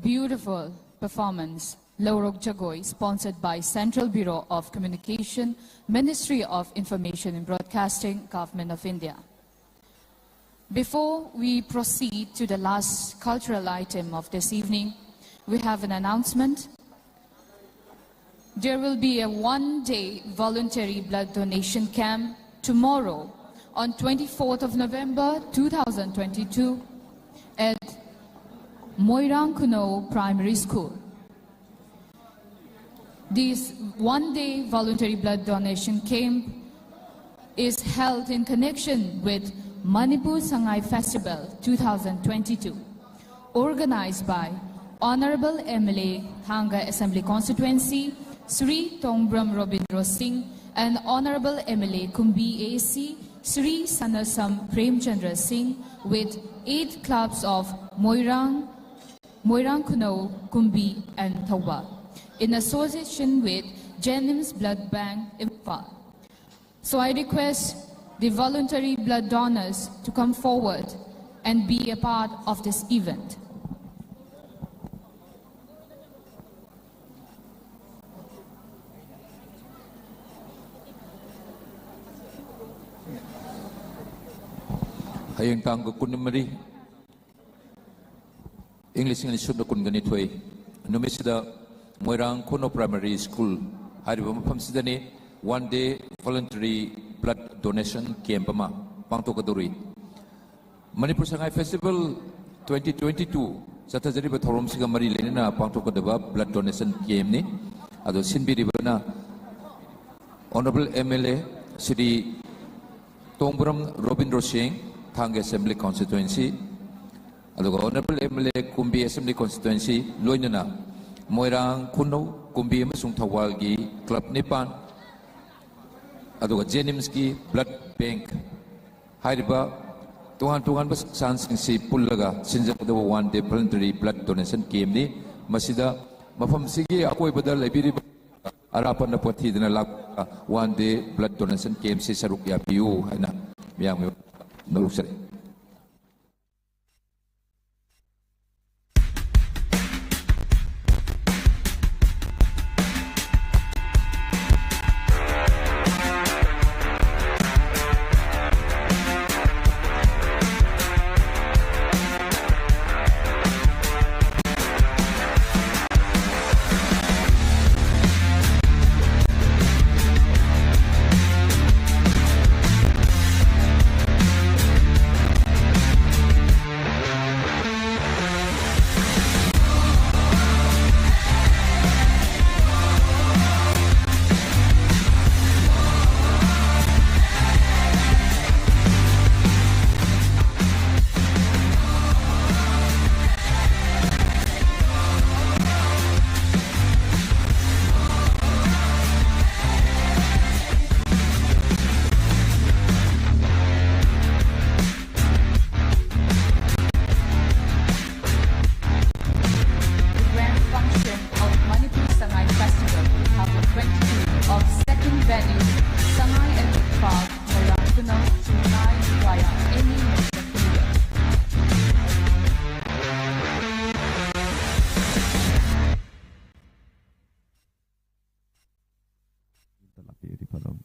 beautiful performance. Laurok Jagoi, sponsored by Central Bureau of Communication, Ministry of Information and Broadcasting, Government of India. Before we proceed to the last cultural item of this evening, we have an announcement. There will be a one-day voluntary blood donation camp tomorrow on twenty-fourth of November two thousand twenty-two at Moirang Kuno Primary School. This one-day voluntary blood donation camp is held in connection with Manipur Sangai Festival two thousand twenty-two, organized by Honorable M L A Thanga Assembly Constituency, Sri Tongbram Robindro Singh, and Honorable M L A Kumbi A C, Sri Sanasam Premchandra Singh, with eight clubs of Moirang, Moirang Kuno, Kumbi, and Thoubal, in association with Jennings Blood Bank, Imphal. So I request the voluntary blood donors to come forward and be a part of this event. ꯍꯌꯦꯡ ꯇꯥꯡ ꯀꯨꯟꯃꯔꯤ, ꯏꯪ ꯂꯤꯁꯤꯡ ꯑꯅꯤ ꯁꯨꯞꯅ ꯀꯨꯟꯒ ꯅꯤꯊꯣꯏ ꯅꯨꯃꯤꯠꯁꯤꯗ ꯃꯣꯏꯔꯥꯡ ꯈꯨꯅꯧ ꯄ꯭ꯔꯥꯏꯃꯥꯔꯤ ꯁ꯭ꯀꯨꯜ ꯍꯥꯏꯔꯤꯕ ꯃꯐꯝꯁꯤꯗꯅꯤ one day voluntary blood donation camp ꯑꯃ ꯄꯥꯡꯊꯣꯛꯀꯗꯧꯔꯤ꯫ Manipur Sangai festival twenty twenty two ꯆꯠꯊꯖꯔꯤꯕ ꯊꯧꯔꯝꯁꯤꯒ ꯃꯔꯤ ꯂꯩꯅꯅ ꯄꯥꯡꯊꯣꯛꯀꯗꯕ ꯕ꯭ꯂꯗ ꯗꯣꯅꯦꯁꯟ ꯀꯦꯝꯞꯅꯤ꯫ ꯑꯗꯣ ꯁꯤꯟꯕꯤꯔꯤꯕꯅ Honorable M L A Shri ꯇꯣꯡꯕ꯭ꯔꯝ ꯔꯣꯕꯤꯟꯗ꯭ꯔꯣ ꯁꯤꯡ, ꯊꯥꯡꯒ ꯑꯦꯁꯦꯝꯕ꯭ꯂꯤ ꯀꯣꯟꯁꯇꯤꯇ꯭ꯋꯦꯟꯁꯤ, ꯑꯗꯨꯒ Honorable M L A Kumbi assembly constituency, ꯂꯣꯏꯅꯅ ꯃꯣꯏꯔꯥꯡ, ꯈꯨꯅꯧ, ꯀꯨꯝꯕꯤ ꯑꯃꯁꯨꯡ ꯊꯧꯕꯥꯜꯒꯤ ꯀ꯭ꯂꯕ ꯅꯤꯄꯥꯟ, ꯑꯗꯨꯒ ꯖꯦꯅꯤꯝꯁꯀꯤ ꯕ꯭ꯂꯗ ꯕꯦꯡꯛ ꯍꯥꯏꯔꯤꯕ ꯇꯣꯉꯥꯟ ꯇꯣꯉꯥꯟꯕ ꯁꯪꯁꯊꯥꯟꯁꯤꯡꯁꯤ ꯄꯨꯜꯂꯒ ꯁꯤꯟꯖꯒꯗꯕ one day voluntary blood donation ꯀꯦꯝꯞꯅꯤ꯫ ꯃꯁꯤꯗ ꯃꯐꯝꯁꯤꯒꯤ ꯑꯀꯣꯏꯕꯗ ꯂꯩꯕꯤꯔꯤꯕ ꯑꯔꯥꯞꯄ ꯅꯛꯄ ꯊꯤꯗꯅ ꯂꯥꯛꯄ ꯋꯥꯟ ꯗꯦ ꯕ꯭ꯂꯗ ꯗꯣꯅꯦꯁꯟ ꯀꯦꯝꯞꯁꯤ ꯁꯔꯨꯛ ꯌꯥꯕꯤꯌꯨ ꯍꯥꯏꯅ ꯃꯤꯌꯥꯝꯒꯤ ꯅꯣꯛꯆꯔꯤ꯫ Venue, Sangai Eco Park, Moirang Tunnel, Chungthai, via N E Metropolitan.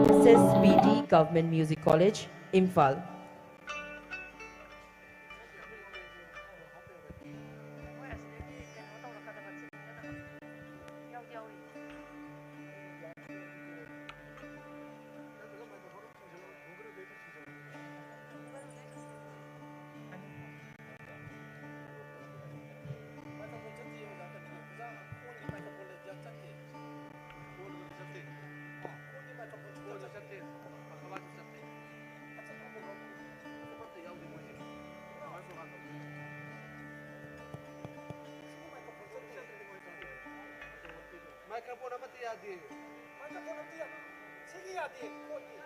S S B D Government Music College, Imphal. Microphone ꯑꯃꯠꯇ ꯌꯥꯗꯦ꯫ Microphone ꯑꯃꯠꯇ ꯌꯥꯗꯦ꯫ ꯁꯤꯒꯤ ꯌꯥꯗꯦ, ꯄꯣꯠꯀꯤ꯫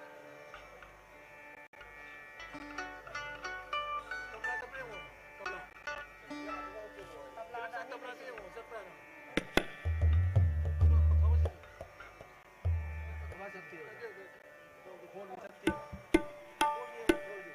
ꯇꯕ꯭ꯂꯥ ꯆꯠꯄ꯭ꯔꯥ ꯌꯦꯡꯉꯣ, ꯇꯕ꯭ꯂꯥ꯫ ꯇꯕ꯭ꯂꯥꯗ ꯇꯕ꯭ꯂꯥꯗ ꯌꯦꯡꯉꯣ, ꯆꯠꯄ꯭ꯔꯥꯅ꯫ ꯇꯕ꯭ꯂꯥ ꯆꯠꯇꯦ꯫ ꯈꯣꯟ ꯆꯠꯇꯦ꯫ ꯈꯣꯟ ꯌꯦꯡꯉꯣ, ꯈꯣꯟꯗꯤ꯫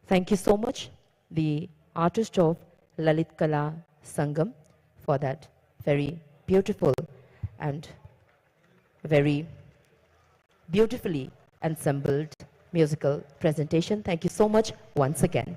Thank you so much, the artist of Lalit Kala Sangam, for that very beautiful and very beautifully ensembled musical presentation. Thank you so much once again.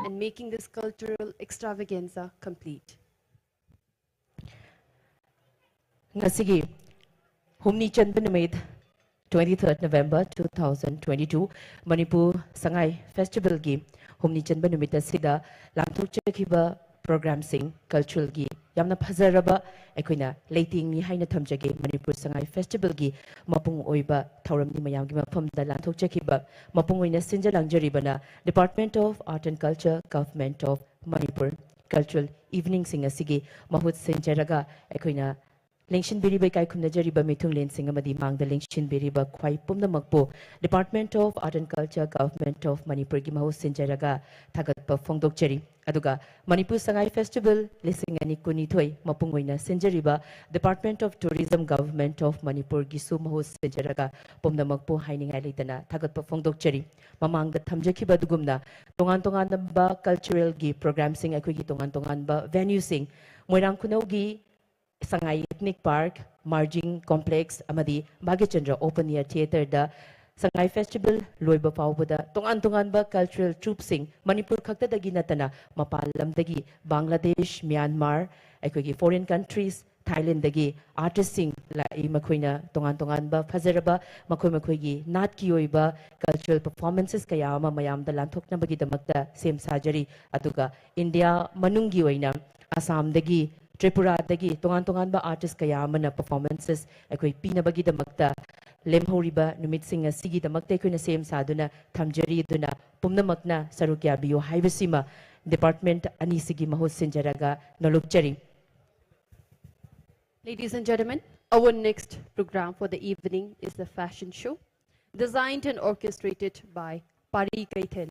And making this cultural extravaganza complete. ꯉꯁꯤꯒꯤ ꯍꯨꯝꯅꯤ ꯆꯟꯕ ꯅꯨꯃꯤꯠ, twenty-third November two thousand twenty-two, Manipur Sangai ꯐꯦꯁꯇꯤꯚꯦꯜꯒꯤ ꯍꯨꯝꯅꯤ ꯆꯟꯕ ꯅꯨꯃꯤꯠ ꯑꯁꯤꯗ ꯂꯥꯟꯊꯣꯛꯆꯈꯤꯕ ꯄ꯭ꯔꯣꯒ꯭ꯔꯥꯝꯁꯤꯡ, ꯀꯜꯆꯔꯦꯜꯒꯤ ꯌꯥꯝꯅ ꯐꯖꯔꯕ ꯑꯩꯈꯣꯏꯅ ꯂꯩꯇꯦꯡꯅꯤ ꯍꯥꯏꯅ ꯊꯝꯖꯒꯦ꯫ ꯃꯅꯤꯄꯨꯔ ꯁꯉꯥꯏ ꯐꯦꯁꯇꯤꯚꯦꯜꯒꯤ ꯃꯄꯨꯡ ꯑꯣꯏꯕ ꯊꯧꯔꯝꯅꯤ꯫ ꯃꯌꯥꯝꯒꯤ ꯃꯐꯝꯗ ꯂꯥꯟꯊꯣꯛꯆꯈꯤꯕ, ꯃꯄꯨꯡ ꯑꯣꯏꯅ ꯁꯤꯟꯖ ꯂꯥꯡꯖꯔꯤꯕꯅ Department of Art and Culture, Government of Manipur꯫ Cultural ꯏꯚꯤꯅꯤꯡꯁꯤꯡ ꯑꯁꯤꯒꯤ ꯃꯍꯨꯠ ꯁꯤꯟꯖꯔꯒ ꯑꯩꯈꯣꯏꯅ ꯂꯦꯡꯁꯤꯟꯕꯤꯔꯤꯕ, ꯏꯀꯥꯏ ꯈꯨꯝꯅꯖꯔꯤꯕ ꯃꯤꯊꯨꯡꯂꯦꯟꯁꯤꯡ ꯑꯃꯗꯤ ꯃꯥꯡꯗ ꯂꯦꯡꯁꯤꯟꯕꯤꯔꯤꯕ ꯈ꯭ꯋꯥꯏ ꯄꯨꯝꯅꯃꯛꯄꯨ Department of Art and Culture, Government of ꯃꯅꯤꯄꯨꯔꯒꯤ ꯃꯍꯨꯠ ꯁꯤꯟꯖꯔꯒ ꯊꯥꯒꯠꯄ ꯐꯣꯡꯗꯣꯛꯆꯔꯤ꯫ ꯑꯗꯨꯒ ꯃꯅꯤꯄꯨꯔ ꯁꯉꯥꯏ ꯐꯦꯁꯇꯤꯚꯦꯜ ꯂꯤꯁꯤꯡ ꯑꯅꯤ ꯀꯨꯟꯅꯤꯊꯣꯏ ꯃꯄꯨꯡ ꯑꯣꯏꯅ ꯁꯤꯟꯖꯔꯤꯕ Department of Tourism, Government of ꯃꯅꯤꯄꯨꯔꯒꯤꯁꯨ ꯃꯍꯨꯠ ꯁꯤꯟꯖꯔꯒ ꯄꯨꯝꯅꯃꯛꯄꯨ ꯍꯥꯏꯅꯤꯡꯉꯥꯏ ꯂꯩꯇꯅ ꯊꯥꯒꯠꯄ ꯐꯣꯡꯗꯣꯛꯆꯔꯤ꯫ ꯃꯃꯥꯡꯗ ꯊꯝꯖꯈꯤꯕ ꯑꯗꯨꯒꯨꯝꯅ ꯇꯣꯉꯥꯟ ꯇꯣꯉꯥꯟꯕ ꯀꯜꯆꯔꯦꯜꯒꯤ ꯄ꯭ꯔꯣꯒ꯭ꯔꯥꯝꯁꯤꯡ, ꯑꯩꯈꯣꯏꯒꯤ ꯇꯣꯉꯥꯟ ꯇꯣꯉꯥꯟꯕ ꯚꯦꯅ꯭ꯌꯨꯁꯤꯡ, ꯃꯣꯏꯔꯥꯡ ꯈꯨꯅꯧꯒꯤ ꯁꯉꯥꯏ ꯏꯊꯅꯤꯛ ꯄꯥꯔꯛ, ꯃꯥꯔꯖꯤꯡ ꯀꯣꯝꯄ꯭ꯂꯦꯛꯁ ꯑꯃꯗꯤ ꯚꯥꯒ꯭ꯌꯆꯟꯗ꯭ꯔ ꯑꯣꯄꯟ ꯑꯦꯌꯔ ꯊꯤꯌꯦꯇꯔꯗ ꯁꯉꯥꯏ ꯐꯦꯁꯇꯤꯚꯦꯜ ꯂꯣꯏꯕ ꯐꯥꯎꯕꯗ ꯇꯣꯉꯥꯟ ꯇꯣꯉꯥꯟꯕ ꯀꯜꯆꯔꯦꯜ ꯇ꯭ꯔꯨꯞꯁꯤꯡ ꯃꯅꯤꯄꯨꯔ ꯈꯛꯇꯗꯒꯤ ꯅꯠꯇꯅ ꯃꯄꯥꯟ ꯂꯝꯗꯒꯤ ꯕꯪꯒ꯭ꯂꯥꯗꯦꯁ, ꯃ꯭ꯌꯥꯟꯃꯥꯔ, ꯑꯩꯈꯣꯏꯒꯤ ꯐꯣꯔꯦꯟ ꯀꯟꯇ꯭ꯔꯤꯁ, ꯊꯥꯏꯂꯦꯟꯗꯒꯤ ꯑꯥꯔꯇꯤꯁꯁꯤꯡ ꯂꯥꯛꯏ꯫ ꯃꯈꯣꯏꯅ ꯇꯣꯉꯥꯟ ꯇꯣꯉꯥꯟꯕ ꯐꯖꯔꯕ ꯃꯈꯣꯏ ꯃꯈꯣꯏꯒꯤ ꯅꯥꯠꯀꯤ ꯑꯣꯏꯕ ꯀꯜꯆꯔꯦꯜ ꯄꯔꯐꯣꯔꯃꯦꯟꯁꯦꯁ ꯀꯌꯥ ꯑꯃ ꯃꯌꯥꯝꯗ ꯂꯥꯟꯊꯣꯛꯅꯕꯒꯤꯗꯃꯛꯇ ꯁꯦꯝ ꯁꯥꯖꯔꯤ꯫ ꯑꯗꯨꯒ ꯏꯟꯗꯤꯌꯥ ꯃꯅꯨꯡꯒꯤ ꯑꯣꯏꯅ ꯑꯁꯥꯝꯗꯒꯤ, ꯇ꯭ꯔꯤꯄꯨꯔꯥꯗꯒꯤ ꯇꯣꯉꯥꯟ ꯇꯣꯉꯥꯟꯕ ꯑꯥꯔꯇꯤꯁ ꯀꯌꯥ ꯑꯃꯅ ꯄꯔꯐꯣꯔꯃꯦꯟꯁꯦꯁ ꯑꯩꯈꯣꯏ ꯄꯤꯅꯕꯒꯤꯗꯃꯛꯇ ꯂꯦꯝꯍꯧꯔꯤꯕ ꯅꯨꯃꯤꯠꯁꯤꯡ ꯑꯁꯤꯒꯤꯗꯃꯛꯇ ꯑꯩꯈꯣꯏꯅ ꯁꯦꯝ ꯁꯥꯗꯨꯅ ꯊꯝꯖꯔꯤ꯫ ꯑꯗꯨꯅ ꯄꯨꯝꯅꯃꯛꯅ ꯁꯔꯨꯛ ꯌꯥꯕꯤꯌꯨ ꯍꯥꯏꯕꯁꯤꯃ ꯗꯤꯄꯥꯔꯠꯃꯦꯟꯠ ꯑꯅꯤꯁꯤꯒꯤ ꯃꯍꯨꯠ ꯁꯤꯟꯖꯔꯒ ꯅꯣꯂꯨꯛꯆꯔꯤ꯫ Ladies and gentlemen, our next program for the evening is the fashion show, designed and orchestrated by Pari Keithel.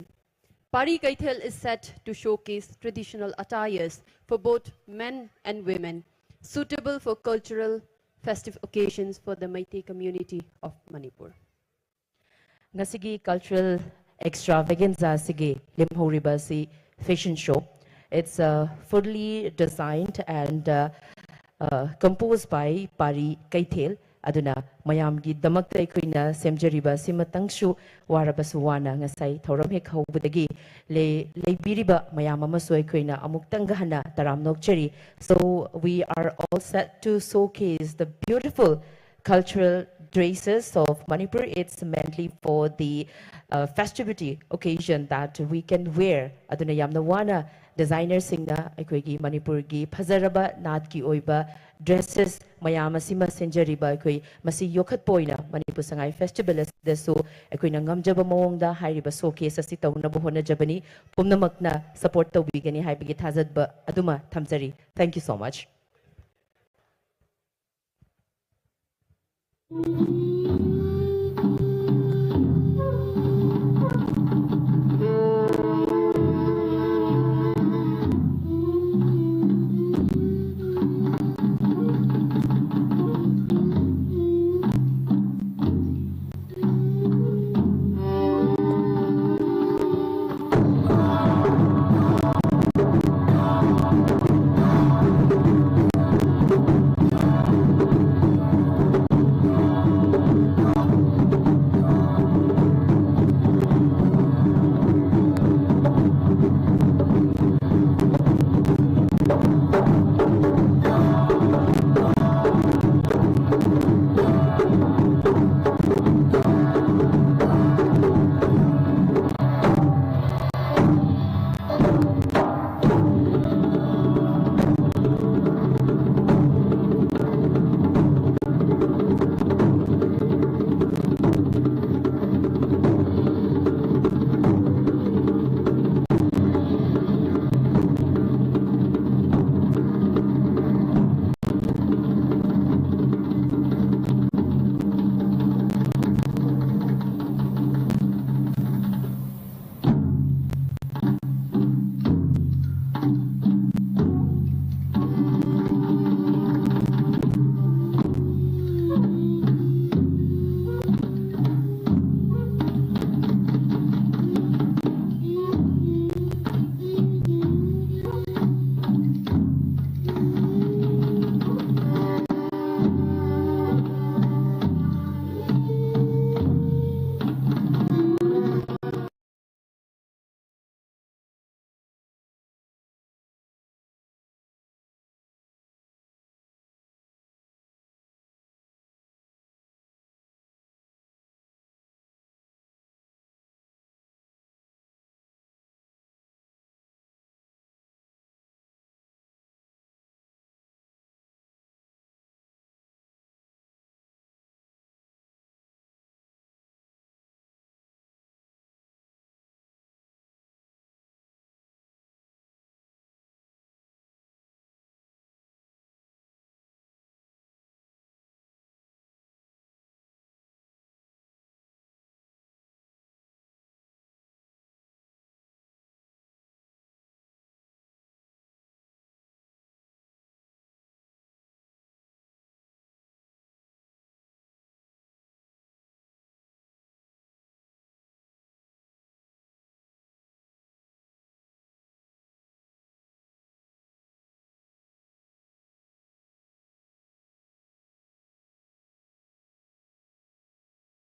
Pari Keithel is set to showcase traditional attires for both men and women, suitable for cultural festive occasions for the Meitei community of Manipur. ꯉꯁꯤꯒꯤ cultural extravaganza ꯑꯁꯤꯒꯤ ꯂꯦꯝꯍꯧꯔꯤꯕ ꯑꯁꯤ fashion show. It's fully designed and composed by Pari Keithel. ꯑꯗꯨꯅ ꯃꯌꯥꯝꯒꯤꯗꯃꯛꯇ ꯑꯩꯈꯣꯏꯅ ꯁꯦꯝꯖꯔꯤꯕ ꯑꯁꯤꯃꯇꯪꯁꯨ ꯋꯥꯔꯕꯁꯨ ꯋꯥꯅ ꯉꯁꯥꯏ ꯊꯧꯔꯝ ꯍꯦꯛ ꯍꯧꯕꯗꯒꯤ ꯂꯩ-, ꯂꯩꯕꯤꯔꯤꯕ ꯃꯌꯥꯝ ꯑꯃꯁꯨ ꯑꯩꯈꯣꯏꯅ ꯑꯃꯨꯛꯇꯪꯒ ꯍꯟꯅ ꯇꯔꯥꯝ ꯅꯣꯛꯆꯔꯤ꯫ So we are all set to showcase the beautiful cultural dresses of Manipur. It's mainly for the uh, festivity occasion that we can wear. ꯑꯗꯨꯅ ꯌꯥꯝꯅ ꯋꯥꯅ ꯗꯤꯖꯥꯏꯅꯔꯁꯤꯡꯅ ꯑꯩꯈꯣꯏꯒꯤ ꯃꯅꯤꯄꯨꯔꯒꯤ ꯐꯖꯔꯕ ꯅꯥꯠꯀꯤ ꯑꯣꯏꯕ ꯗ꯭ꯔꯦꯁꯦꯁ ꯃꯌꯥꯝ ꯑꯁꯤꯃ ꯁꯦꯝꯖꯔꯤꯕ ꯑꯩꯈꯣꯏ ꯃꯁꯤ ꯌꯣꯛꯈꯠꯄ ꯑꯣꯏꯅ ꯃꯅꯤꯄꯨꯔ ꯁꯉꯥꯏ ꯐꯦꯁꯇꯤꯚꯦꯜ ꯑꯁꯤꯗꯁꯨ ꯑꯩꯈꯣꯏꯅ ꯉꯝꯖꯕ ꯃꯑꯣꯡꯗ ꯍꯥꯏꯔꯤꯕ ꯁꯣ ꯀꯦꯁ ꯑꯁꯤ ꯇꯧꯅꯕ ꯍꯣꯠꯅꯖꯕꯅꯤ꯫ ꯄꯨꯝꯅꯃꯛꯅ ꯁꯄꯣꯔꯠ ꯇꯧꯕꯤꯒꯅꯤ ꯍꯥꯏꯕꯒꯤ ꯊꯥꯖꯕ ꯑꯗꯨꯃ ꯊꯝꯖꯔꯤ꯫ Thank you so much.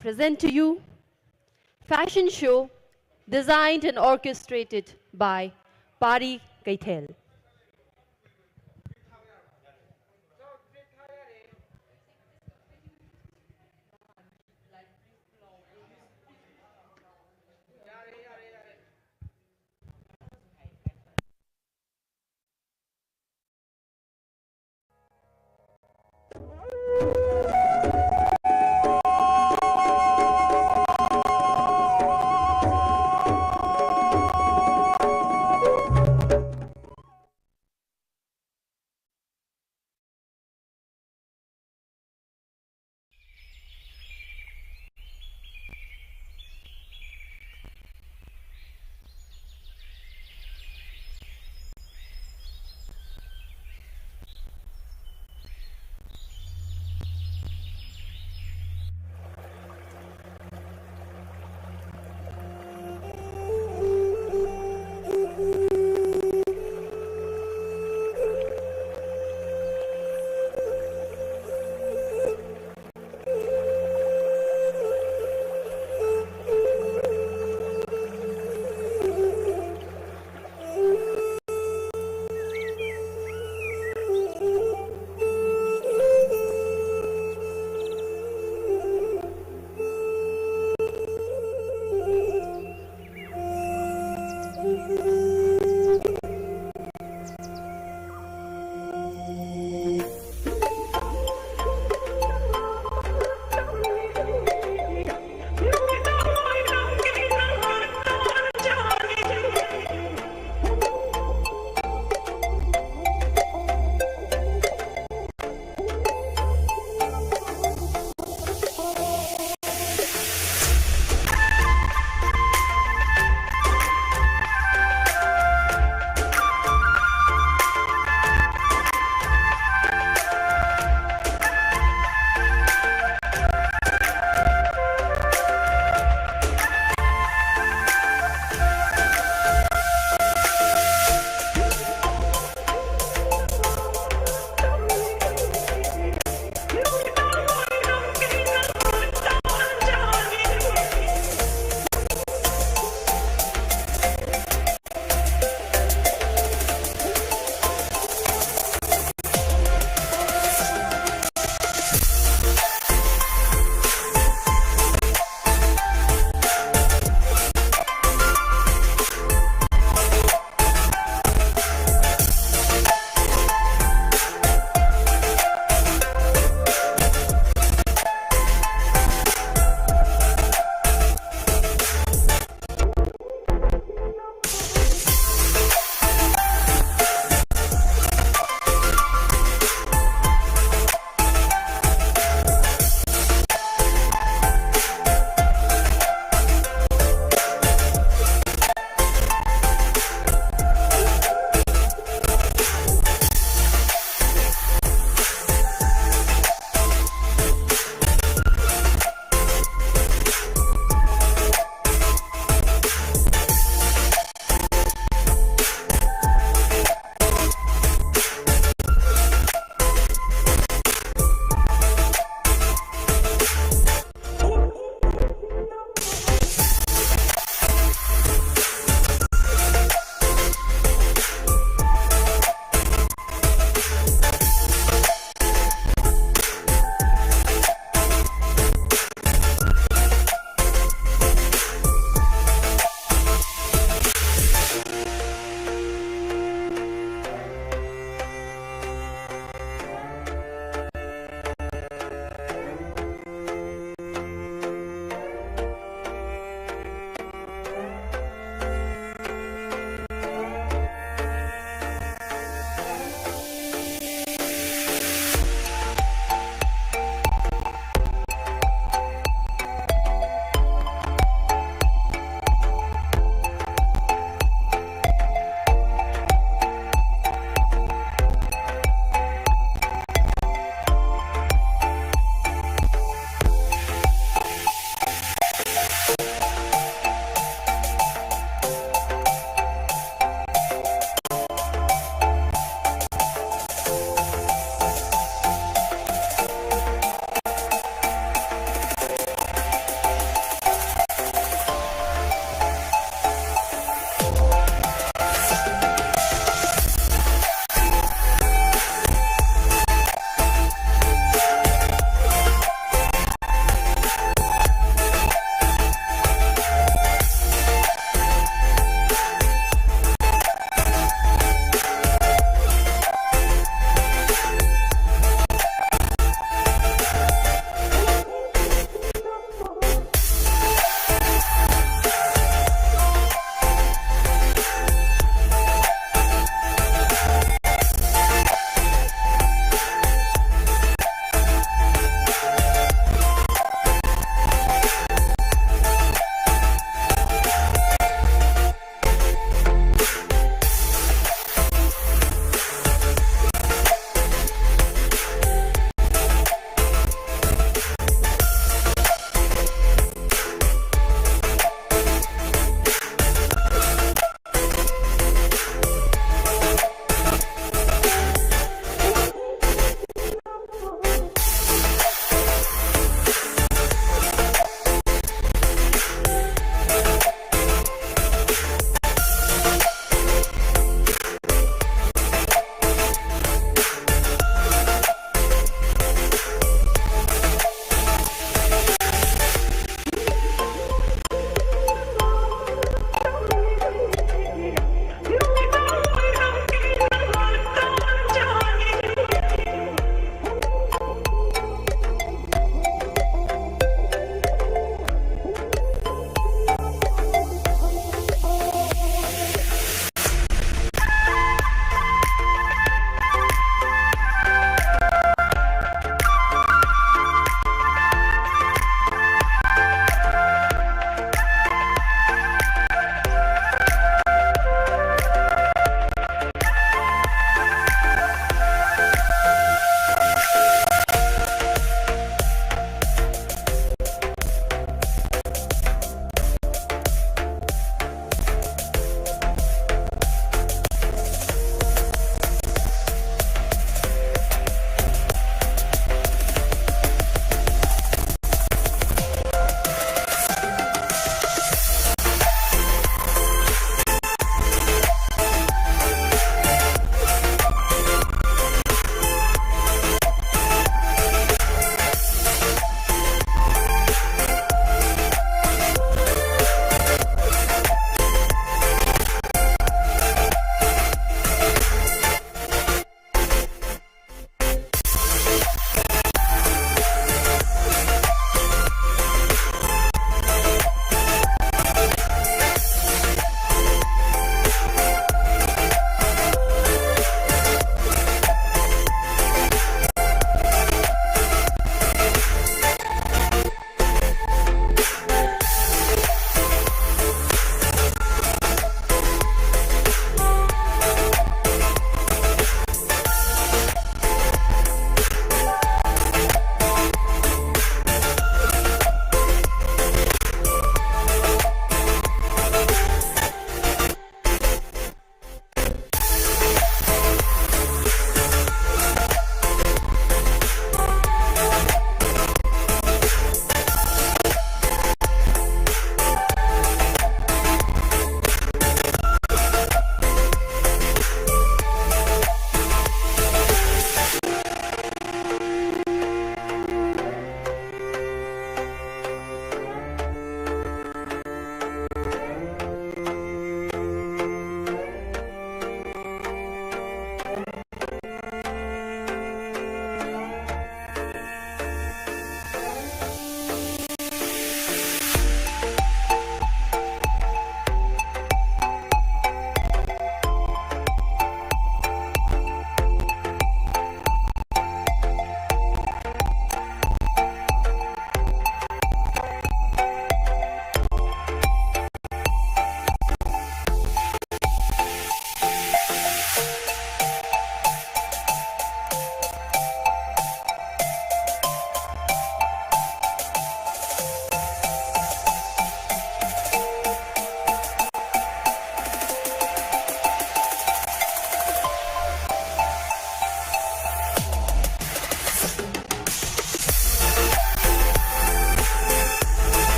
present to you fashion show designed and orchestrated by Pari Keithel.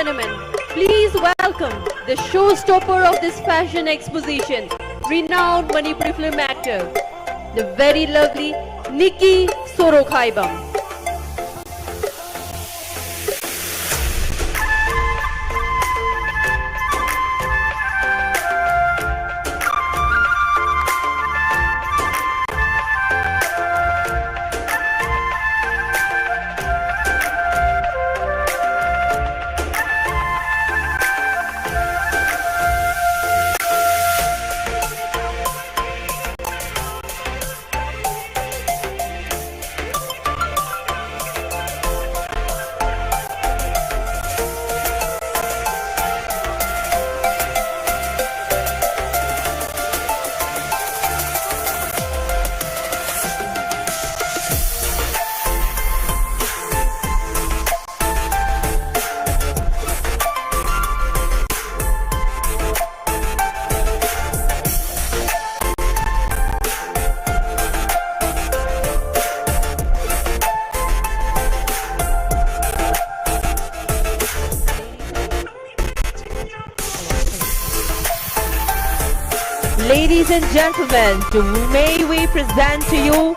gentlemen, please welcome the showstopper of this fashion exposition, renowned Manipuri film actor, the very lovely Nikki Sorokhaibam. Ladies and gentlemen, to, may we present to you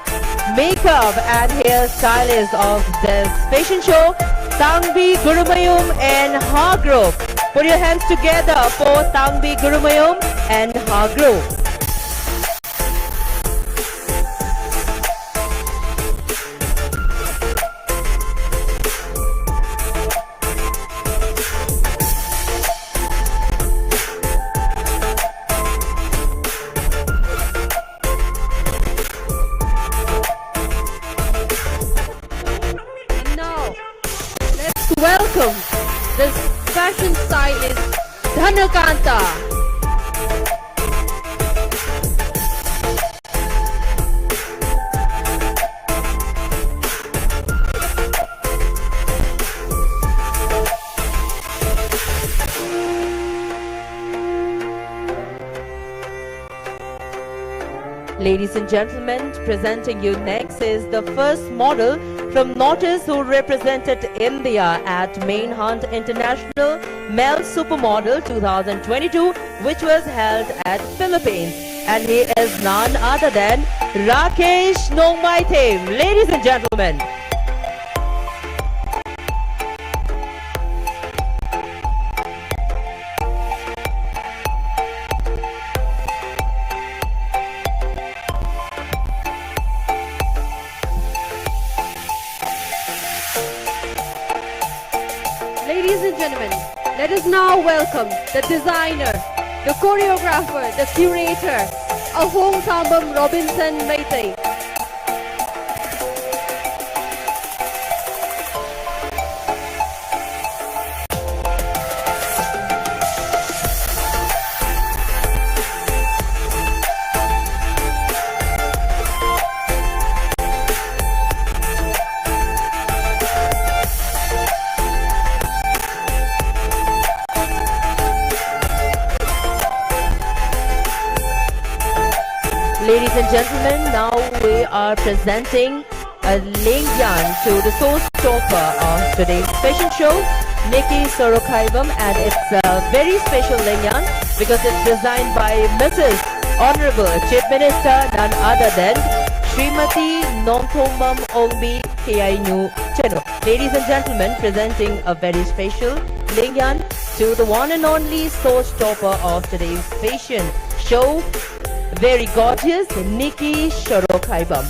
makeup and hair stylist of this fashion show, Tangbi Gurumayum and her group. Put your hands together for Tangbi Gurumayum and her group. And now, let's welcome the fashion stylist Dhanakanta. Ladies and gentlemen, presenting you next is the first model from Northeast who represented India at Manhunt International Male Supermodel two thousand twenty-two, which was held at Philippines. And he is none other than Rakesh Nongmaitheim. Ladies and gentlemen. Ladies and gentlemen, let us now welcome the designer, the choreographer, the curator, Ahong Sambam Robinson Meitei. Ladies and gentlemen, now we are presenting a lengyan to the show stopper of today's fashion show, Nikki Sorokhaibam, and it's a very special lengyan because it's designed by Missus Honorable Chief Minister, none other than Srimati Nongthombam Ongbi Keainu Cheno. Ladies and gentlemen, presenting a very special lengyan to the one and only show stopper of today's fashion show, very gorgeous Nikki Sorokhaibam.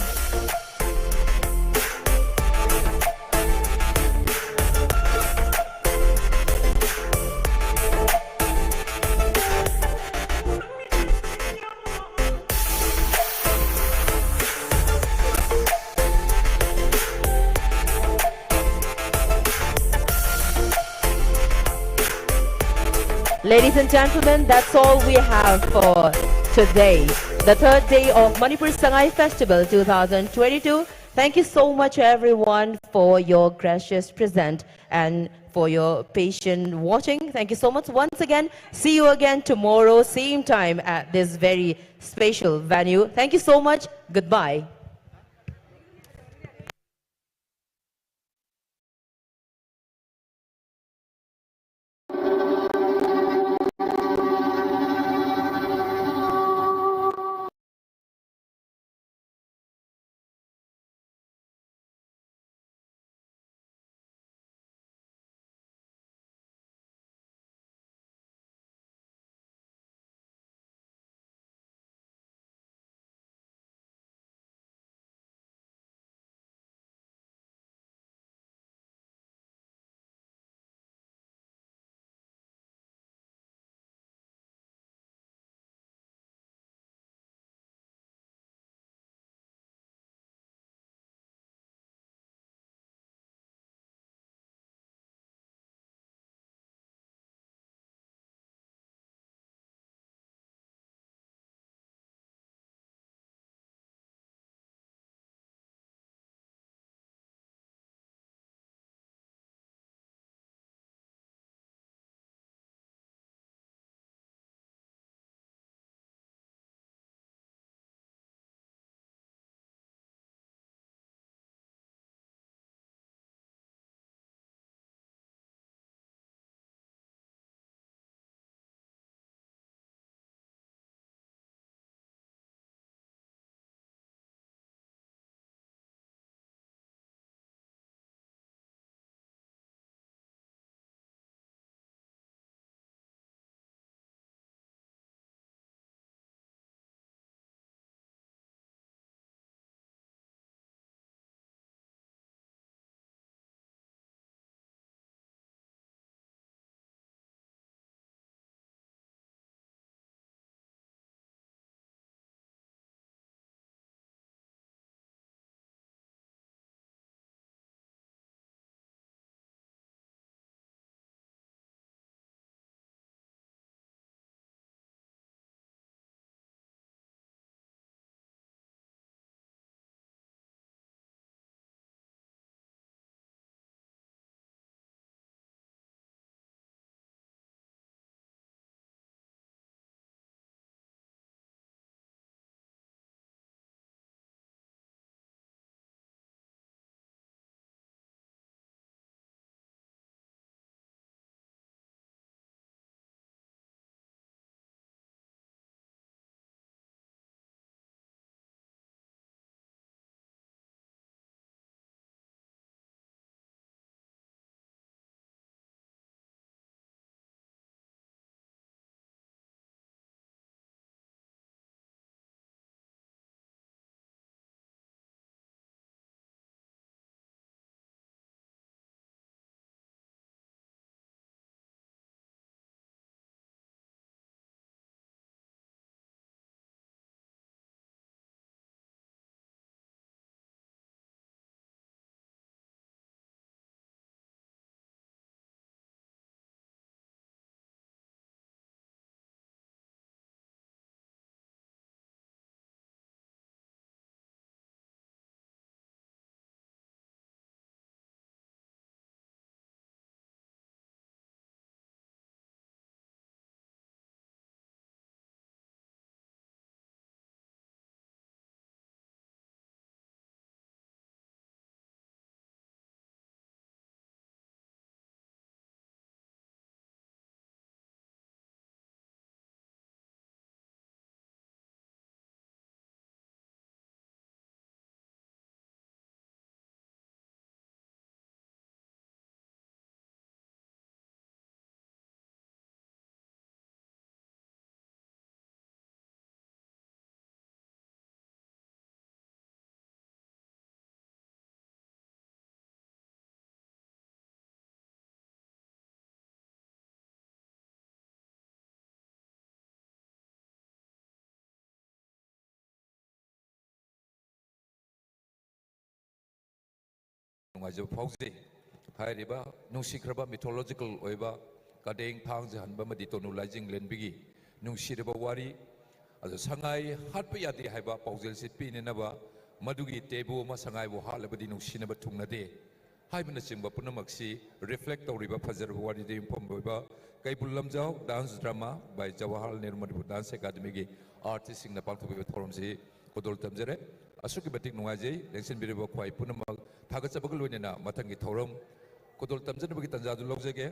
Ladies and gentlemen, that's all we have for today, the third day of Manipur Sangai Festival two thousand twenty-two. Thank you so much, everyone, for your gracious present and for your patient watching. Thank you so much once again. See you again tomorrow, same time at this very special venue. Thank you so much. Goodbye. ꯅꯨꯡꯉꯥꯏꯖꯕ ꯐꯥꯎꯖꯩ꯫ ꯍꯥꯏꯔꯤꯕ ꯅꯨꯡꯁꯤꯈ꯭ꯔꯕ mythological ꯑꯣꯏꯕ ꯀꯗꯦꯡ ꯊꯥꯡꯖ ꯍꯟꯕ ꯑꯃꯗꯤ ꯇꯣꯅꯨ ꯂꯥꯏꯖꯤꯡ ꯂꯦꯟꯕꯤꯒꯤ ꯅꯨꯡꯁꯤꯔꯕ ꯋꯥꯔꯤ, ꯑꯗꯣ ꯁꯉꯥꯏ ꯍꯥꯠꯄ ꯌꯥꯗꯦ ꯍꯥꯏꯕ ꯄꯥꯎꯖꯦꯜꯁꯤ ꯄꯤꯅꯅꯕ, ꯃꯗꯨꯒꯤ ꯇꯦꯕꯨ ꯑꯃ ꯁꯉꯥꯏꯕꯨ ꯍꯥꯠꯂꯕꯗꯤ ꯅꯨꯡꯁꯤꯅꯕ ꯊꯨꯡꯅꯗꯦ ꯍꯥꯏꯕꯅꯆꯤꯡꯕ ꯄꯨꯝꯅꯃꯛꯁꯤ reflect ꯇꯧꯔꯤꯕ ꯐꯖꯔꯕ ꯋꯥꯔꯤꯗ ꯌꯨꯝꯐꯝ ꯑꯣꯏꯕ Keibul Lamjao dance drama by Jawaharlal Nehru Manipur Dance Academyꯒꯤ artistꯁꯤꯡꯅ ꯄꯥꯡꯊꯣꯛꯄꯤꯕ ꯊꯧꯔꯝꯁꯤ ꯈꯨꯗꯣꯜ ꯇꯝꯖꯔꯦ꯫ ꯑꯁꯨꯛꯀꯤ ꯃꯇꯤꯛ ꯅꯨꯡꯉꯥꯏꯖꯩ꯫ ꯂꯦꯡꯁꯤꯟꯕꯤꯔꯤꯕ ꯈ꯭ꯋꯥꯏ ꯄꯨꯝꯅꯃꯛ ꯊꯥꯒꯠꯆꯕꯒ ꯂꯣꯏꯅꯅ ꯃꯊꯪꯒꯤ ꯊꯧꯔꯝ ꯈꯨꯗꯣꯜ ꯇꯝꯖꯅꯕꯒꯤ ꯇꯥꯟꯖꯥꯗꯨ ꯂꯧꯖꯒꯦ꯫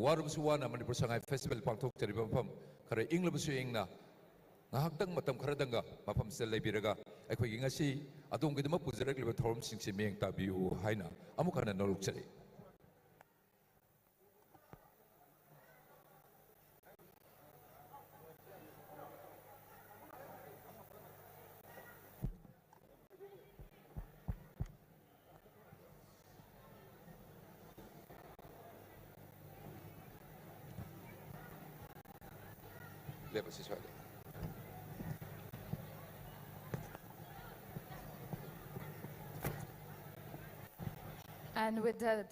ꯋꯥꯔꯕꯁꯨ ꯋꯥꯅ ꯃꯅꯤꯄꯨꯔ ꯁꯉꯥꯏ festival ꯄꯥꯡꯊꯣꯛꯆꯔꯤꯕ ꯃꯐꯝ, ꯈꯔ ꯏꯪꯂꯕꯁꯨ ꯏꯪꯅ, ꯉꯥꯏꯍꯥꯛꯇꯪ ꯃꯇꯝ ꯈꯔꯗꯪꯒ ꯃꯐꯝꯁꯤꯗ ꯂꯩꯕꯤꯔꯒ ꯑꯩꯈꯣꯏꯒꯤ ꯉꯁꯤ ꯑꯗꯣꯝꯒꯤꯗꯃꯛ ꯄꯨꯖꯔꯛꯂꯤꯕ ꯊꯧꯔꯝꯁꯤꯡꯁꯤ ꯃꯤꯠꯌꯦꯡ ꯇꯥꯕꯤꯌꯨ ꯍꯥꯏꯅ ꯑꯃꯨꯛ ꯍꯟꯅ ꯅꯣꯜꯂꯨꯛꯆꯔꯤ꯫ ꯂꯦꯞꯄꯁꯤ ꯁ꯭ꯋꯥꯏꯗ꯫ And with that,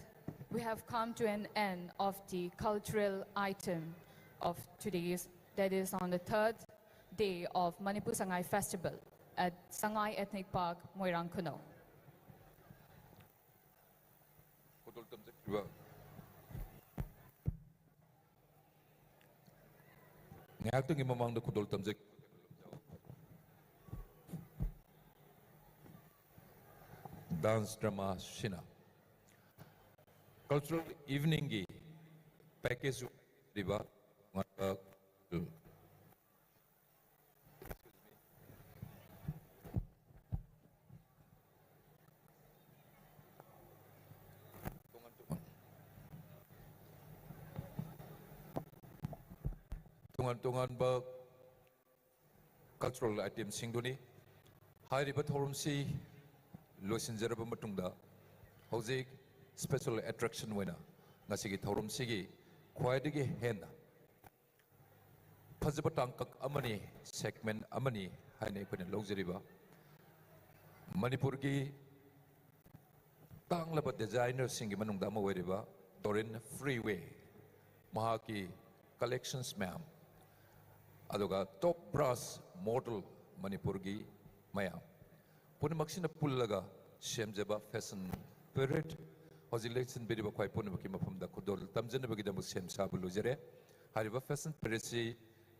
we have come to an end of the cultural item of today's, that is on the third day of Manipur Sangai Festival at Sangai Ethnic Park, Moirang Khunou. ꯈꯨꯗꯣꯜ ꯇꯝꯖꯈꯤꯕ, ꯉꯥꯏꯍꯥꯛꯇꯪꯒꯤ ꯃꯃꯥꯡꯗ ꯈꯨꯗꯣꯜ ꯇꯝꯖꯈꯤꯕ dance drama ꯁꯤꯅ cultural eveningꯒꯤ package ꯑꯣꯏꯔꯤꯕ ꯇꯣꯉꯥꯟꯕ ꯇꯣꯉꯥꯟ ꯇꯣꯉꯥꯟꯕ cultural itemꯁꯤꯡꯗꯨꯅꯤ꯫ ꯍꯥꯏꯔꯤꯕ ꯊꯧꯔꯝꯁꯤ ꯂꯣꯏꯁꯤꯟꯖꯔꯕ ꯃꯇꯨꯡꯗ ꯍꯧꯖꯤꯛ special attraction ꯑꯣꯏꯅ ꯉꯁꯤꯒꯤ ꯊꯧꯔꯝꯁꯤꯒꯤ ꯈ꯭ꯋꯥꯏꯗꯒꯤ ꯍꯦꯟꯅ ꯐꯖꯕ ꯇꯥꯡꯀꯛ ꯑꯃꯅꯤ, segment ꯑꯃꯅꯤ ꯍꯥꯏꯅ ꯑꯩꯈꯣꯏꯅ ꯂꯧꯖꯔꯤꯕ ꯃꯅꯤꯄꯨꯔꯒꯤ ꯇꯥꯡꯂꯕ ꯗꯤꯖꯥꯏꯅꯔꯁꯤꯡꯒꯤ ꯃꯅꯨꯡꯗ ꯑꯃ ꯑꯣꯏꯔꯤꯕ ꯗꯣꯔꯤꯟ ꯐ꯭ꯔꯤꯋꯦ, ꯃꯍꯥꯛꯀꯤ ꯀꯂꯦꯛꯁꯟꯁ ꯃꯌꯥꯝ, ꯑꯗꯨꯒ ꯇꯣꯞ ꯕ꯭ꯔꯥꯁ ꯃꯣꯗꯦꯜ ꯃꯅꯤꯄꯨꯔꯒꯤ ꯃꯌꯥꯝ ꯄꯨꯝꯅꯃꯛꯁꯤꯅ ꯄꯨꯜꯂꯒ ꯁꯦꯝꯖꯕ ꯐꯦꯁꯟ ꯄꯦꯔꯦꯗ ꯍꯧꯖꯤꯛ ꯂꯦꯡꯁꯤꯟꯕꯤꯔꯤꯕ ꯈ꯭ꯋꯥꯏ ꯄꯨꯝꯅꯃꯛꯀꯤ ꯃꯐꯝꯗ ꯈꯨꯗꯣꯜ ꯇꯝꯖꯅꯕꯒꯤꯗꯃꯛ ꯁꯦꯝ ꯁꯥꯕ ꯂꯣꯏꯖꯔꯦ꯫ ꯍꯥꯏꯔꯤꯕ ꯐꯦꯁꯟ ꯄꯦꯔꯦꯗꯁꯤ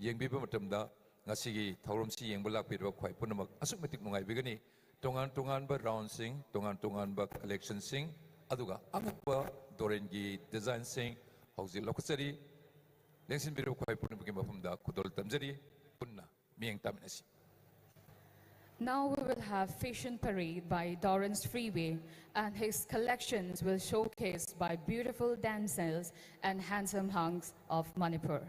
ꯌꯦꯡꯕꯤꯕ ꯃꯇꯝꯗ ꯉꯁꯤꯒꯤ ꯊꯧꯔꯝꯁꯤ ꯌꯦꯡꯕ ꯂꯥꯛꯄꯤꯔꯤꯕ ꯈ꯭ꯋꯥꯏ ꯄꯨꯝꯅꯃꯛ ꯑꯁꯨꯛꯀꯤ ꯃꯇꯤꯛ ꯅꯨꯡꯉꯥꯏꯕꯤꯒꯅꯤ꯫ ꯇꯣꯉꯥꯟ ꯇꯣꯉꯥꯟꯕ ꯔꯥꯎꯟꯁꯤꯡ, ꯇꯣꯉꯥꯟ ꯇꯣꯉꯥꯟꯕ ꯀꯂꯦꯛꯁꯟꯁꯤꯡ, ꯑꯗꯨꯒ ꯑꯉꯛꯄ ꯗꯣꯔꯤꯟꯒꯤ ꯗꯤꯖꯥꯏꯟꯁꯤꯡ ꯍꯧꯖꯤꯛ ꯂꯧꯈꯠꯆꯔꯤ꯫ ꯂꯦꯡꯁꯤꯟꯕꯤꯔꯤꯕ ꯈ꯭ꯋꯥꯏ ꯄꯨꯝꯅꯃꯛꯀꯤ ꯃꯐꯝꯗ ꯈꯨꯗꯣꯜ ꯇꯝꯖꯔꯤ꯫ ꯄꯨꯟꯅ ꯃꯤꯠꯌꯦꯡ ꯇꯥꯃꯤꯟꯅꯁꯤ꯫ Now we will have fashion parade by Dorin's Freeway, and his collections will showcase by beautiful damsels and handsome hunks of Manipur.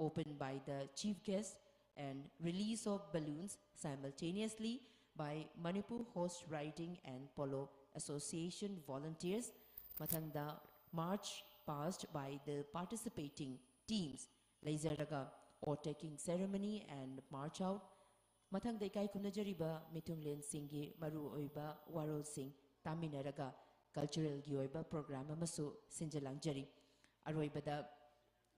opened by the chief guest and release of balloons simultaneously by Manipur Horse Riding and Polo Association volunteers. ꯃꯊꯪꯗ march past by the participating teams ꯂꯩꯖꯔꯒ oath taking ceremony and march out. ꯃꯊꯪꯗ ꯏꯀꯥꯏ ꯈꯨꯝꯅꯖꯔꯤꯕ ꯃꯤꯊꯨꯡꯂꯦꯟꯁꯤꯡꯒꯤ ꯃꯔꯨꯑꯣꯏꯕ ꯋꯥꯔꯣꯜꯁꯤꯡ ꯇꯥꯃꯤꯟꯅꯔꯒ culturalꯒꯤ ꯑꯣꯏꯕ program ꯑꯃꯁꯨ ꯁꯤꯟꯖ ꯂꯥꯡꯖꯔꯤ꯫ ꯑꯔꯣꯏꯕꯗ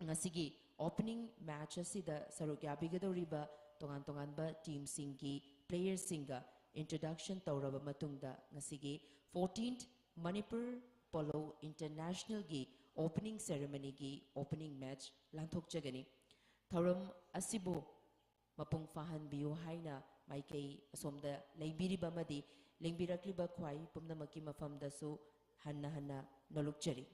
ꯉꯁꯤꯒꯤ opening match ꯑꯁꯤꯗ ꯁꯔꯨꯛ ꯌꯥꯕꯤꯒꯗꯧꯔꯤꯕ ꯇꯣꯉꯥꯟ ꯇꯣꯉꯥꯟꯕ teamꯁꯤꯡꯒꯤ playerꯁꯤꯡꯒ introduction ꯇꯧꯔꯕ ꯃꯇꯨꯡꯗ ꯉꯁꯤꯒꯤ fourteenth Manipur Polo Internationalꯒꯤ opening ceremonyꯒꯤ opening match ꯂꯥꯟꯊꯣꯛꯆꯒꯅꯤ꯫ ꯊꯧꯔꯝ ꯑꯁꯤꯕꯨ ꯃꯄꯨꯡ ꯐꯥꯍꯟꯕꯤꯌꯨ ꯍꯥꯏꯅ ꯃꯥꯏꯀꯩ ꯑꯁꯣꯝꯗ ꯂꯦꯡꯕꯤꯔꯤꯕ ꯑꯃꯗꯤ ꯂꯦꯡꯕꯤꯔꯛꯂꯤꯕ ꯈ꯭ꯋꯥꯏ ꯄꯨꯝꯅꯃꯛꯀꯤ ꯃꯐꯝꯗꯁꯨ ꯍꯟꯅ ꯍꯟꯅ ꯅꯣꯂꯨꯛꯆꯔꯤ꯫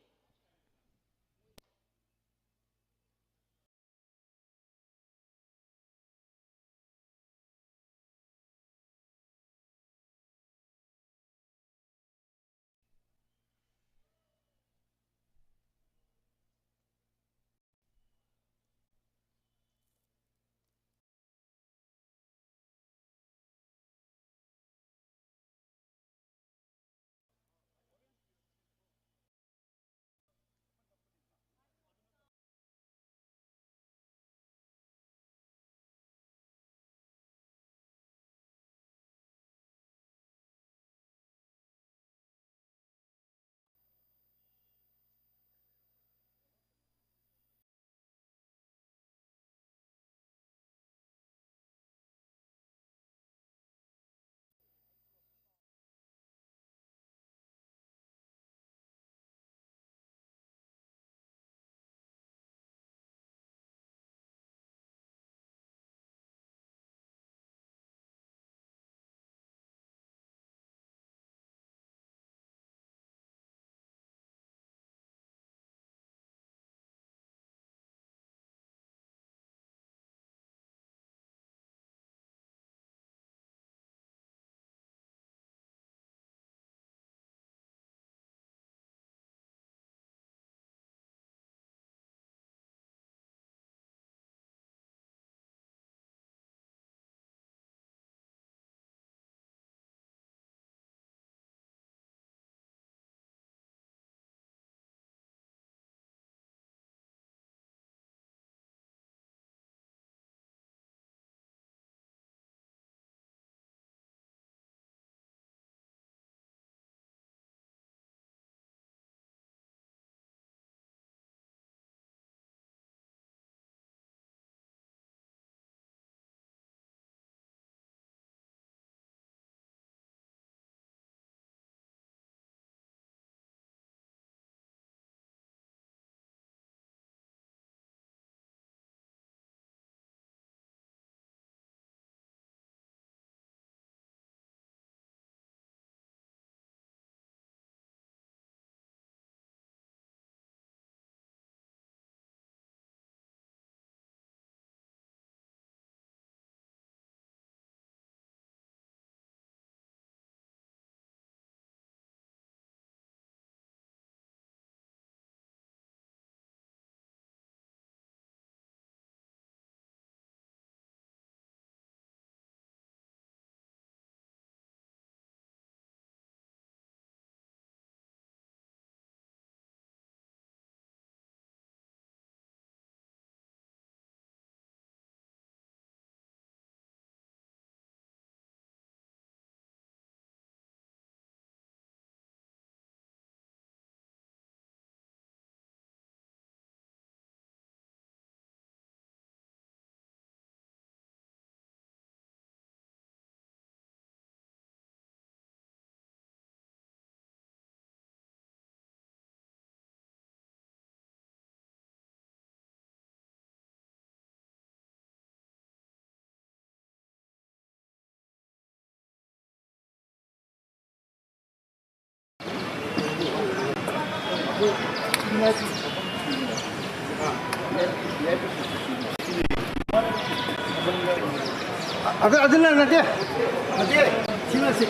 ꯑꯗꯨ, ꯑꯗꯨꯅ ꯅꯠꯇꯦ꯫ ꯅꯠꯇꯦ꯫ ꯁꯤꯅ ꯁꯤ꯫